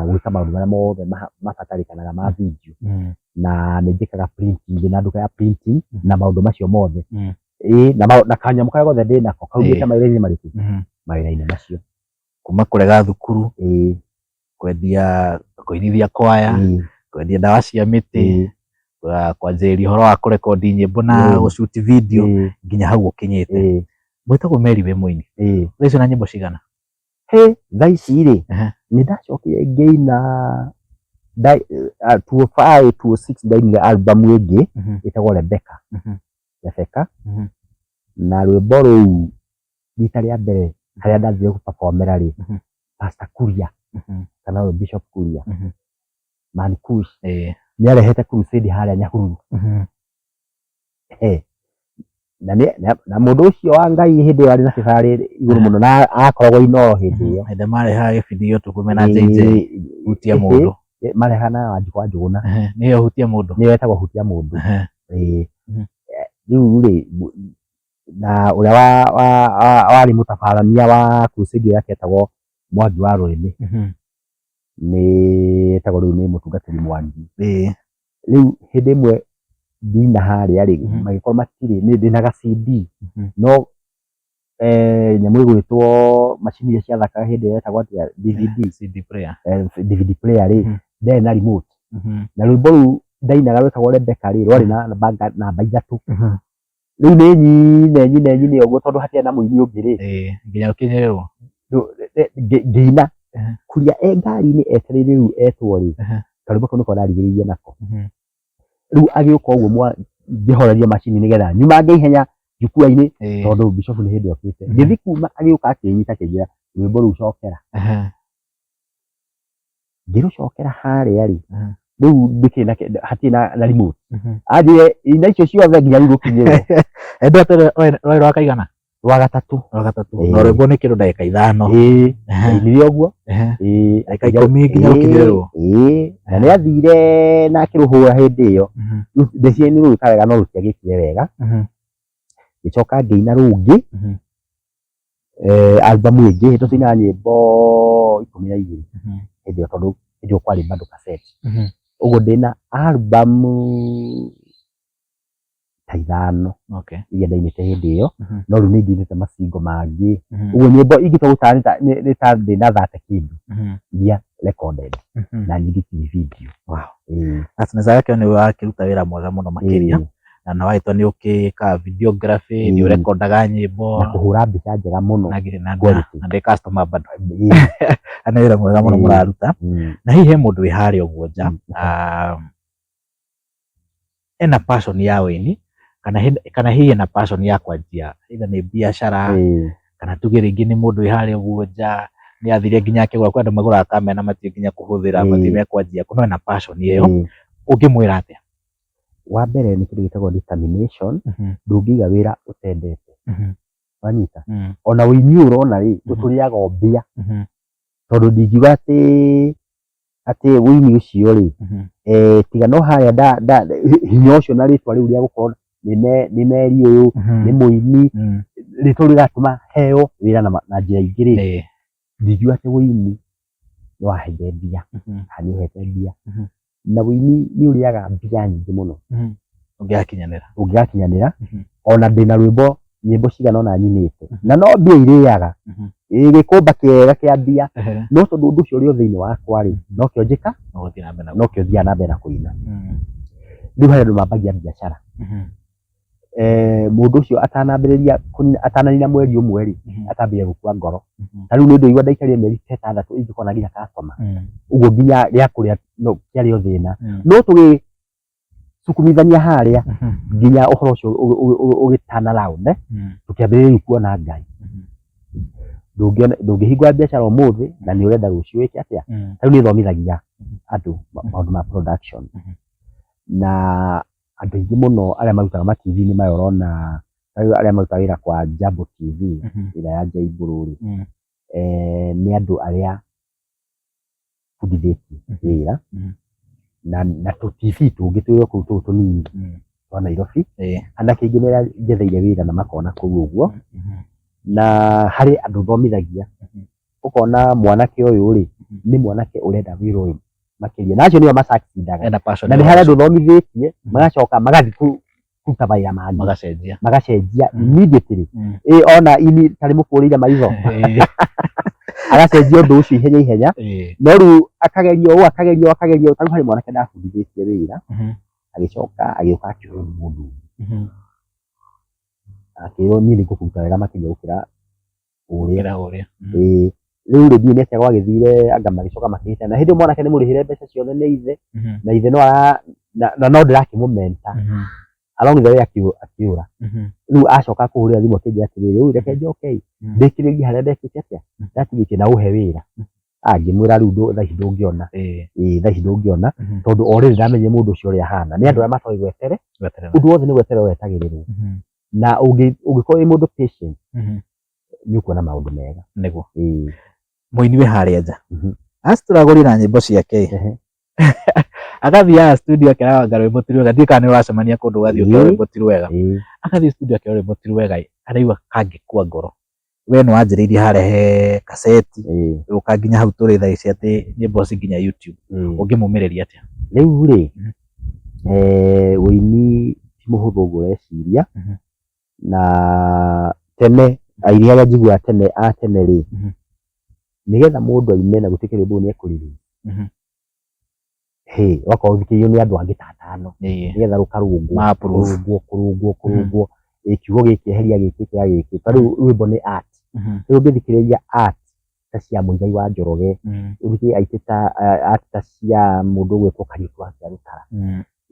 Speaker 3: gwĩka maũndũ marĩa mothe mabatarĩkanaga ma video. Na nĩ njĩkaga printing, ndĩna nduka ya printing na maũndũ macio mothe. Ĩĩ na kanyamũ karĩa gothe ndĩnako kaumĩte mawĩra-inĩ marĩkũ? Mawĩra-inĩ macio.
Speaker 1: Kuma kũrega thukuru, kwendia, kũinithia kwaya, kwendia ndawa cia mĩtĩ, kwanjĩrĩria ũhoro wa kũrekondi nyĩmbo na gũ shoot video nginya hau ũkinyĩte. Mwĩtagwo Mary wĩ mũini. Thaa ici wĩna nyĩmbo cigana?
Speaker 3: Hĩ, thaa ici rĩ, nĩ ndacokire ngĩina 2005, 2006 ndainire album ĩngĩ ĩtagwo Rebecca. Rebecca. Na rwĩmbo rũu rita rĩa mbere harĩa ndathire gũ perform-era rĩ, Pastor Kuria kana ũyũ Bishop Kuria, Man Kush, nĩ arehete crusade harĩa Nyahururu. Na na mũndũ ũcio wa Ngai hĩndĩ ĩyo arĩ na kĩbarĩ igũrũ mũno na akoragwo Inooro hĩndĩ ĩyo.
Speaker 1: Hĩndĩ marehaga gĩbindi gĩa ũtukũ mena JJ hutia mũndũ.
Speaker 3: Marehaga na Wanjikũ wa Njũgũna.
Speaker 1: Nĩyo hutia mũndũ.
Speaker 3: Nĩyo ĩtagwo hutia mũndũ. Rĩu rĩ, na ũrĩa warĩ mũtabarania wa crusade ĩyo yake etagwo Mwangi wa Rũrĩmĩ. Nĩ etagwo rĩu nĩ mũtungatĩri Mwangi. Rĩu hĩndĩ ĩmwe ndina harĩa rĩ, magĩkorwo matirĩ, niĩ ndĩna ga CD no nyamũ ĩgwĩtwo macini iria ciathakaga hĩndĩ ĩyo yetagwo atĩa DVD,
Speaker 1: CD player.
Speaker 3: DVD player rĩ, ndarĩ na remote. Na rwĩmbo rũu ndainaga rwetagwo Rebecca rĩ, rwarĩ na namba ithatũ. Rĩu nĩ nyine nyine nyine ũguo tondũ hatiarĩ na mũini ũngĩ rĩ.
Speaker 1: Nginya ũkinyĩrĩrwo.
Speaker 3: Ngĩina Kuria e ngari-inĩ etereire rĩu etwo rĩ, karwĩmbo kau nĩko ndarigĩrĩirie nako. Rĩu agĩũka ũguo ngĩhoreria macini nĩgetha nyumange ihenya jukwa-inĩ tondũ bishop nĩ hĩndĩ okĩte. Ngĩthiĩ kuma agĩũka akĩnyita akĩnjĩra rwĩmbo rũu cokera. Ngĩrũcokera harĩa rĩ, rĩu ndĩkĩrĩ na hatirĩ na remote. Anjĩrire ina icio ciothe nginya rĩu rũkinyĩrwo.
Speaker 1: Rwarĩ rwa kaigana?
Speaker 3: Rwa gatatũ.
Speaker 1: Rwa gatatũ. Na rwĩmbo nĩ kĩndũ ndagĩka ithano.
Speaker 3: Ĩĩ, ndainire ũguo.
Speaker 1: Ĩĩ. Ndagĩka ikũmi nginya rũkinyĩrĩrwo.
Speaker 3: Ĩĩ, na nĩ athire na akĩrũhũra hĩndĩ ĩyo. Rĩu ndeciria nĩ rũgĩka wega no rũtiagĩkire wega. Ngĩcoka ngĩina rũngĩ, album ĩngĩ, hĩndĩ ĩyo twainaga nyĩmbo 12 hĩndĩ ĩyo tondũ hĩndĩ ĩyo kwarĩ bado cassette. Ũguo ndĩna album ta ithano iria ndainĩte hĩndĩ ĩyo, no rĩu nĩ ngĩinĩte macingo mangĩ. Ũguo nyĩmbo ingĩtua gũtara nĩ ta ndĩna 30 kĩndũ iria recorded na nyingĩ ciĩ video.
Speaker 1: Wow. That's nĩ wakĩruta wĩra mwega mũno makĩria. Na nĩ wagĩtua nĩ ũkĩkaga videography, nĩ ũrekondaga nyĩmbo.
Speaker 3: Na kũhũra mbica njega mũno.
Speaker 1: Na ndĩ customer bado. Na nĩ wĩra mwega mũno mũraruta. Na hihi he mũndũ wĩ harĩa ũguo nja, ena passion ya ũini, kana hihi ena passion ya kwanjia either nĩ biacara, kana tuge rĩngĩ nĩ mũndũ wĩ harĩa ũguo nja, nĩ athire nginya akĩgũra, kwĩ andũ magũraga kamera na matiũĩ nginya kũhũthĩra, matiũĩ mekwanjia kũ, no ena passion ĩyo, ũngĩmwĩra atĩa?
Speaker 3: Wa mbere nĩ kĩndũ gĩtagwo determination, ndũngĩiga wĩra ũtendete. Wanyita? Ona ũini ũyũ ũrona rĩ, ũtũrĩaga o mbia. Tondũ ndingiuga atĩ ũini ũcio rĩ, tiga no harĩa hinya ũcio na rĩtwa rĩu rĩa gũkorwo nĩ Mary ũyũ, nĩ mũini, rĩtwa rĩu rĩratũma heo wĩra na njĩra ingĩ rĩ, ndingiuga atĩ ũini nĩ waheire mbia, kana nĩ ũhete mbia. Na ũini nĩ ũrĩaga mbia nyingĩ mũno.
Speaker 1: Ũngĩgakinyanĩra.
Speaker 3: Ũngĩgakinyanĩra. Ona ndĩna rwĩmbo Nyĩmbo cigana ũna nyinĩte na no mbia irĩaga, ĩ gĩkũmba kĩega kĩa mbia, no tondũ ũndũ ũcio ũrĩ o thĩinĩ wakwa rĩ, nokĩo njĩka,
Speaker 1: No gũthiĩ na mbere na
Speaker 3: nokĩo thiaga na mbere na kũina. Rĩu harĩ andũ mambagia biacara, mũndũ ũcio atanambĩrĩria atananina mweri ũmwe rĩ, akambĩrĩria gũkua ngoro. Ta rĩu nĩ ndĩigua ndaikarire mĩeri ta 6 ingĩkona nginya customer, ũguo nginya rĩa kũrĩa no kĩarĩ o thĩna, no tũgĩcukumithania harĩa nginya ũhoro ũcio ũgĩ turn around, tũkĩambĩrĩria rĩu kuona Ngai. Ndũngĩhingũra biacara ũmũthĩ na nĩ ũrenda rũciũ wĩke atĩa. Ta rĩu nĩ thomithagia andũ maũndũ ma production, na andũ aingĩ mũno arĩa marutaga ma TV-inĩ maya ũrona, ta rĩu arĩa marutaga wĩra kwa Jambo TV ĩrĩa ya Jaibũrũ rĩ, nĩ andũ arĩa bundithĩtie wĩra, na tũ TV tũngĩ twĩ o kũu tũu tũnini twa Nairobi. Anake aingĩ nĩ arĩa njetheire wĩra na makona kũu ũguo, na harĩ andũ thomithagia, ũkona mwanake ũyũ rĩ, nĩ mwanake ũrenda wĩra ũyũ makĩria, na acio nĩo ma succeed-aga.
Speaker 1: Ena passion.
Speaker 3: Na nĩ harĩ andũ thomithĩtie magacoka magathiĩ kũruta mawĩra mangĩ.
Speaker 1: Magacenjia.
Speaker 3: Magacenjia immediately. Ĩ ona ini tarĩ mũkũrĩire maitho, agacenjia ũndũ ũcio ihenya ihenya. No rĩu akageria ũũ, akageria ũũ, akageria ũũ. Ta rĩu harĩ mwanake ndabundithĩtie wĩra, agĩcoka agĩũka akĩũrwo nĩ mũndũ ũngĩ, akĩrwo niĩ nĩ ngũkũruta wega makĩria gũkĩra ũrĩa.
Speaker 1: Gũkĩra ũrĩa.
Speaker 3: Ĩĩ, rĩu rĩ, ndiũĩ nĩ atĩa gwagĩthire, anga magĩcoka makĩhĩtana, na hĩndĩ ĩyo mwanake nĩ mũrĩhĩre mbeca ciothe nĩ ithe, na ithe no ara na no ndĩrakĩmũmenta along the way, akĩũra. Rĩu acoka kũhũrĩra thimũ akĩnjĩra atĩrĩrĩ, rĩu reke njoke ndĩkĩrĩrie harĩa ndekĩte atĩa, ndatigĩtie, na ũhe wĩra. Ah, ngĩmwĩra rĩu thaa ici ndũngĩona. Ĩĩ, thaa ici ndũngĩona, tondũ already ndamenyire mũndũ ũcio ũrĩa ahana. Nĩ andũ arĩa matoĩ gwetere.
Speaker 1: Gweterera.
Speaker 3: Ũndũ wothe nĩ gweterera wetagĩrĩrwo, na ũngĩkorwo wĩ mũndũ patient, nĩ ũkuona maũndũ mega.
Speaker 1: Nĩguo.
Speaker 3: Ĩĩ.
Speaker 1: Mũini wĩ harĩa nja acituragũri na nyĩmbo ciake ĩ, agathiaga studio akeraga rwĩmbo ti rwega, ndiũĩ kana nĩ ũracemania kũndũ ũgathiĩ ũkera rwĩmbo ti rwega, agathiĩ studio akera rwĩmbo ti rwega ĩ, araigua kangĩkua ngoro. We nĩ wanjĩrĩirie harĩa he kaseti, ũka nginya hau tũrĩ thaa ici atĩ nyĩmbo ci nginya YouTube, ũngĩmũmĩrĩria atĩa?
Speaker 3: Rĩu rĩ, ũini ti mũhũthũ ũguo ũreciria. Na tene aini arĩa njiguaga tene a tene rĩ, nĩgetha mũndũ aine na gũtuĩke rwĩmbo rũu nĩ ekũ release, hĩ, rwakorwo rũthikĩrĩirio nĩ andũ angĩ ta atano, nĩgetha rũkarũngwo,
Speaker 1: Ma-approve.
Speaker 3: kũrũngwo, kũrũngwo, kũrũngwo, ĩ kiugo gĩkĩ eheria gĩkĩ, kĩra gĩkĩ. Ta rĩu rwĩmbo nĩ art. Rĩu ũngĩthikĩrĩria art ta cia Muigai wa Njoroge, ũthikĩrĩrie art ta art ta cia mũndũ ũgwĩtwo Kariũki wa Kĩarũtara,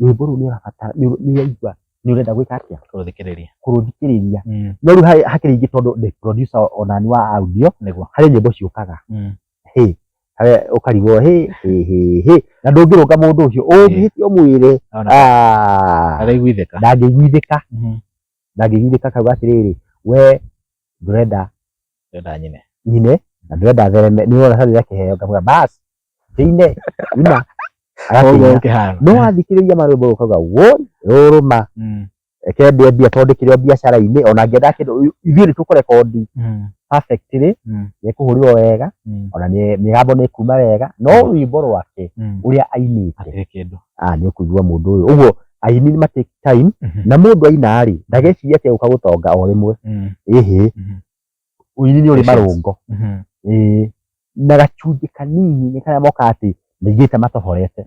Speaker 3: rwĩmbo rũu nĩ ũrabatara, nĩ ũraigua nĩ ũrenda gwĩka atĩa?
Speaker 1: Kũrũthikĩrĩria.
Speaker 3: Kũrũthikĩrĩria. No rĩu hakĩrĩ ingĩ, tondũ ndĩ producer onani wa audio, harĩ nyĩmbo ciũkaga, hĩ, harĩa ũkarigwo hĩ hĩ hĩ hĩ, na ndũngĩrũnga mũndũ ũcio, ũngĩhĩtia ũmwĩre,
Speaker 1: Ona
Speaker 3: "Ah,
Speaker 1: araiguithĩka.
Speaker 3: Ndangĩiguithĩka, ndangĩiguithĩka. Akauga atĩrĩrĩ, we ndũrenda
Speaker 1: Ndĩrenda nyine.
Speaker 3: Nyine na ndũrenda thereme, nĩ ũrona harĩa kĩheo. Ngamwĩra bas kĩine ina.
Speaker 1: Ũguo
Speaker 3: Agakĩina.
Speaker 1: ũkĩhana.
Speaker 3: No wathikĩrĩria marwĩmbo ũkauga woi rũrũma, reke ndĩe mbia, tondũ ndĩkĩrĩ o biacara-inĩ, ona ngĩenda kĩndũ ithuĩ nĩ tũkũrekondi perfectly, nĩ ĩkũhũrĩrwo wega, ona mĩgambo nĩ ĩkuma wega, no rwĩmbo rwake ũrĩa ainĩte,
Speaker 1: Hatirĩ kĩndũ.
Speaker 3: Ah, nĩ ũkũigua mũndũ ũyũ ũguo. Aini nĩ ma take time, na mũndũ aina rĩ, ndageciria atĩ egũka gũtonga o rĩmwe. Ĩhĩ, ũini nĩ ũrĩ
Speaker 1: Patience.
Speaker 3: marũngo. Ĩĩ, na gacunjĩ kanini nĩ karĩa mokaga atĩ maigĩte matoborete.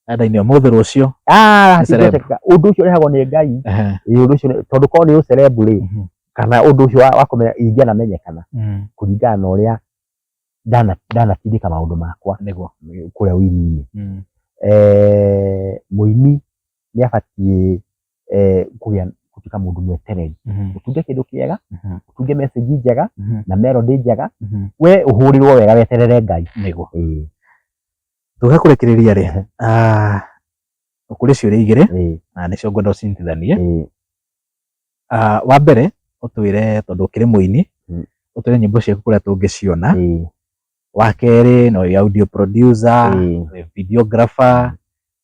Speaker 1: Enda-inĩ ũmũthĩ rũciũ.
Speaker 3: Ah,
Speaker 1: Nĩ celeb.
Speaker 3: hatingĩhoteka. Ũndũ ũcio ũrehagwo nĩ Ngai. Ĩĩ, ũndũ ũcio tondũ korwo nĩ ũcerebu rĩ, kana ũndũ ũcio wa kũmenya ingĩanamenyekana kũringana na ũrĩa ndanatindĩka maũndũ makwa
Speaker 1: Nĩguo.
Speaker 3: kũrĩa ũini-inĩ. Mũini nĩ abatiĩ kũgĩa gũtuĩka mũndũ mwetereri, ũtunge kĩndũ kĩega, ũtunge message njega na melody njega, we ũhũrĩrwo wega, weterere Ngai.
Speaker 1: Nĩguo.
Speaker 3: Ĩĩ.
Speaker 1: Tũgakũrĩkĩrĩria rĩ, ah, kũrĩ ciũria igĩrĩ na nĩcio ngwenda ũcinyitithanie. Ah, wa mbere ũtwĩre, tondũ ũkĩrĩ mũini, ũtwĩre nyĩmbo ciaku kũrĩa tũngĩciona. Wa kerĩ, no wĩ audio producer, wĩ videographer,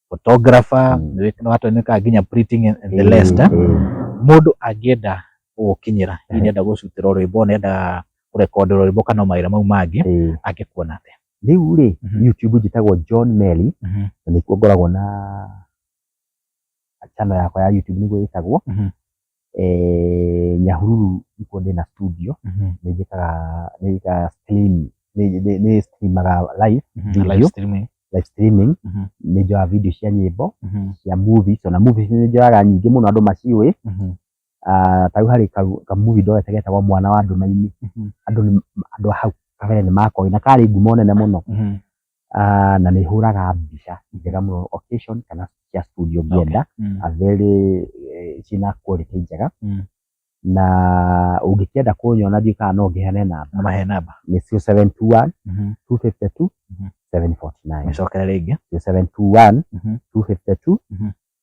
Speaker 1: photographer, nĩ watũmĩkaga nginya printing and the rest. Mũndũ angĩenda gũgũkinyĩra, hihi nĩenda gũcutĩrwo rwĩmbo, nĩenda kũrekonderwo rwĩmbo kana o mawĩra mau mangĩ, angĩkuona atĩa?
Speaker 3: Rĩu rĩ, YouTube njĩtagwo John Meli, na nĩkuo ngoragwo na channel yakwa ya YouTube, nĩguo ĩtagwo. Nyahururu nĩkuo ndĩna studio, nĩ njĩkaga nĩ njĩkaga stream, nĩ streamaga live
Speaker 1: Live
Speaker 3: video,
Speaker 1: streaming.
Speaker 3: Live streaming. Nĩ njoyaga video cia nyĩmbo, cia movies, ona movies nĩ njoyaga nyingĩ mũno andũ maciũĩ. Ta rĩu harĩ ka movie ndoete getagwo Mwana wa Nduma-inĩ. Andũ a hau kabere nĩ makoĩ na karĩ ngumo nene mũno. Na nĩ hũraga mbica njega mũno, occasion kana cia studio ngĩenda, a very ciĩna quality njega. Na ũngĩkĩenda kũnyona, ndiũĩ kana no ngĩheane namba.
Speaker 1: Mahe namba.
Speaker 3: Nĩ 0721 252 749.
Speaker 1: Mĩcokere rĩngĩ.
Speaker 3: 0721 252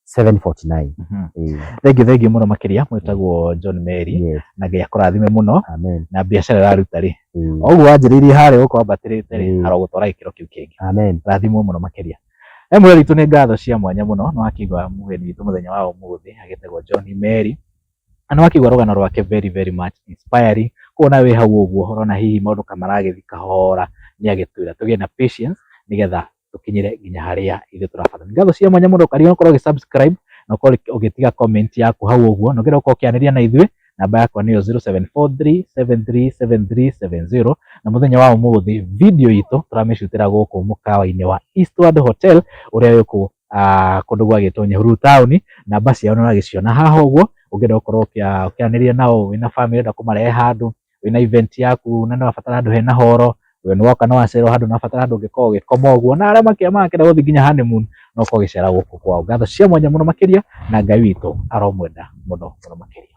Speaker 3: 749. Ĩĩ.
Speaker 1: Thank you, thank you mũno makĩria. Mwĩtagwo John Mary.
Speaker 3: Yes.
Speaker 1: Na Ngai akũrathime mũno.
Speaker 3: Amen.
Speaker 1: Na biacara ĩraruta rĩ, o ũguo wanjĩrĩirie harĩa gũkorwo ambatĩrĩte rĩ, arogũtwara gĩkĩro kĩu kĩngĩ.
Speaker 3: Amen.
Speaker 1: Rathimwo mũno makĩria. Mwĩrori witũ, nĩ ngatho cia mwanya mũno. Nĩ wakĩigua mũgeni witũ mũthenya wa ũmũthĩ agĩtagwo John Mary, na nĩ wakĩigua rũgano rwake, very very much inspiring. Koguo nawe wĩ hau ũguo ũrona hihi maũndũ ka maragĩthiĩ kahora, nĩ agĩtwĩra tũgĩe na patience nĩgetha tũkinyĩre nginya harĩa ithuĩ tũrabatara. Ngatho cia mwanya mũno. Ũkarigwo ũkorwo ũgĩ subscribe na ũkorwo ũgĩtiga comment yaku hau ũguo, na ũngĩenda gũkorwo ũkĩanĩria na ithuĩ, namba yakwa nĩyo 0743737370. Na mũthenya wa ũmũthĩ video itũ tũramĩcutĩra gũkũ mũkawa-inĩ wa Eastward Hotel ũrĩa wĩ kũndũ gwagĩtwo Nyahururu taũni. Namba ciao nĩ ũragĩciona haha ũguo, ũngĩenda gũkorwo ũkĩaranĩria nao, wĩna family ũrenda kũmarehe handũ, wĩna event yaku na nĩ ũrabatara handũ hena horo, we nĩ woka nĩ wacererwo handũ, nĩ ũrabatara handũ ũngĩkorwo ũgĩkoma ũguo, na arĩa makĩenda gũthiĩ nginya honeymoon, no ũkorwo ũgĩcera gũkũ kwao. Ngatho cia mwanya mũno makĩria, na Ngai witũ aromwenda mũno mũno makĩria.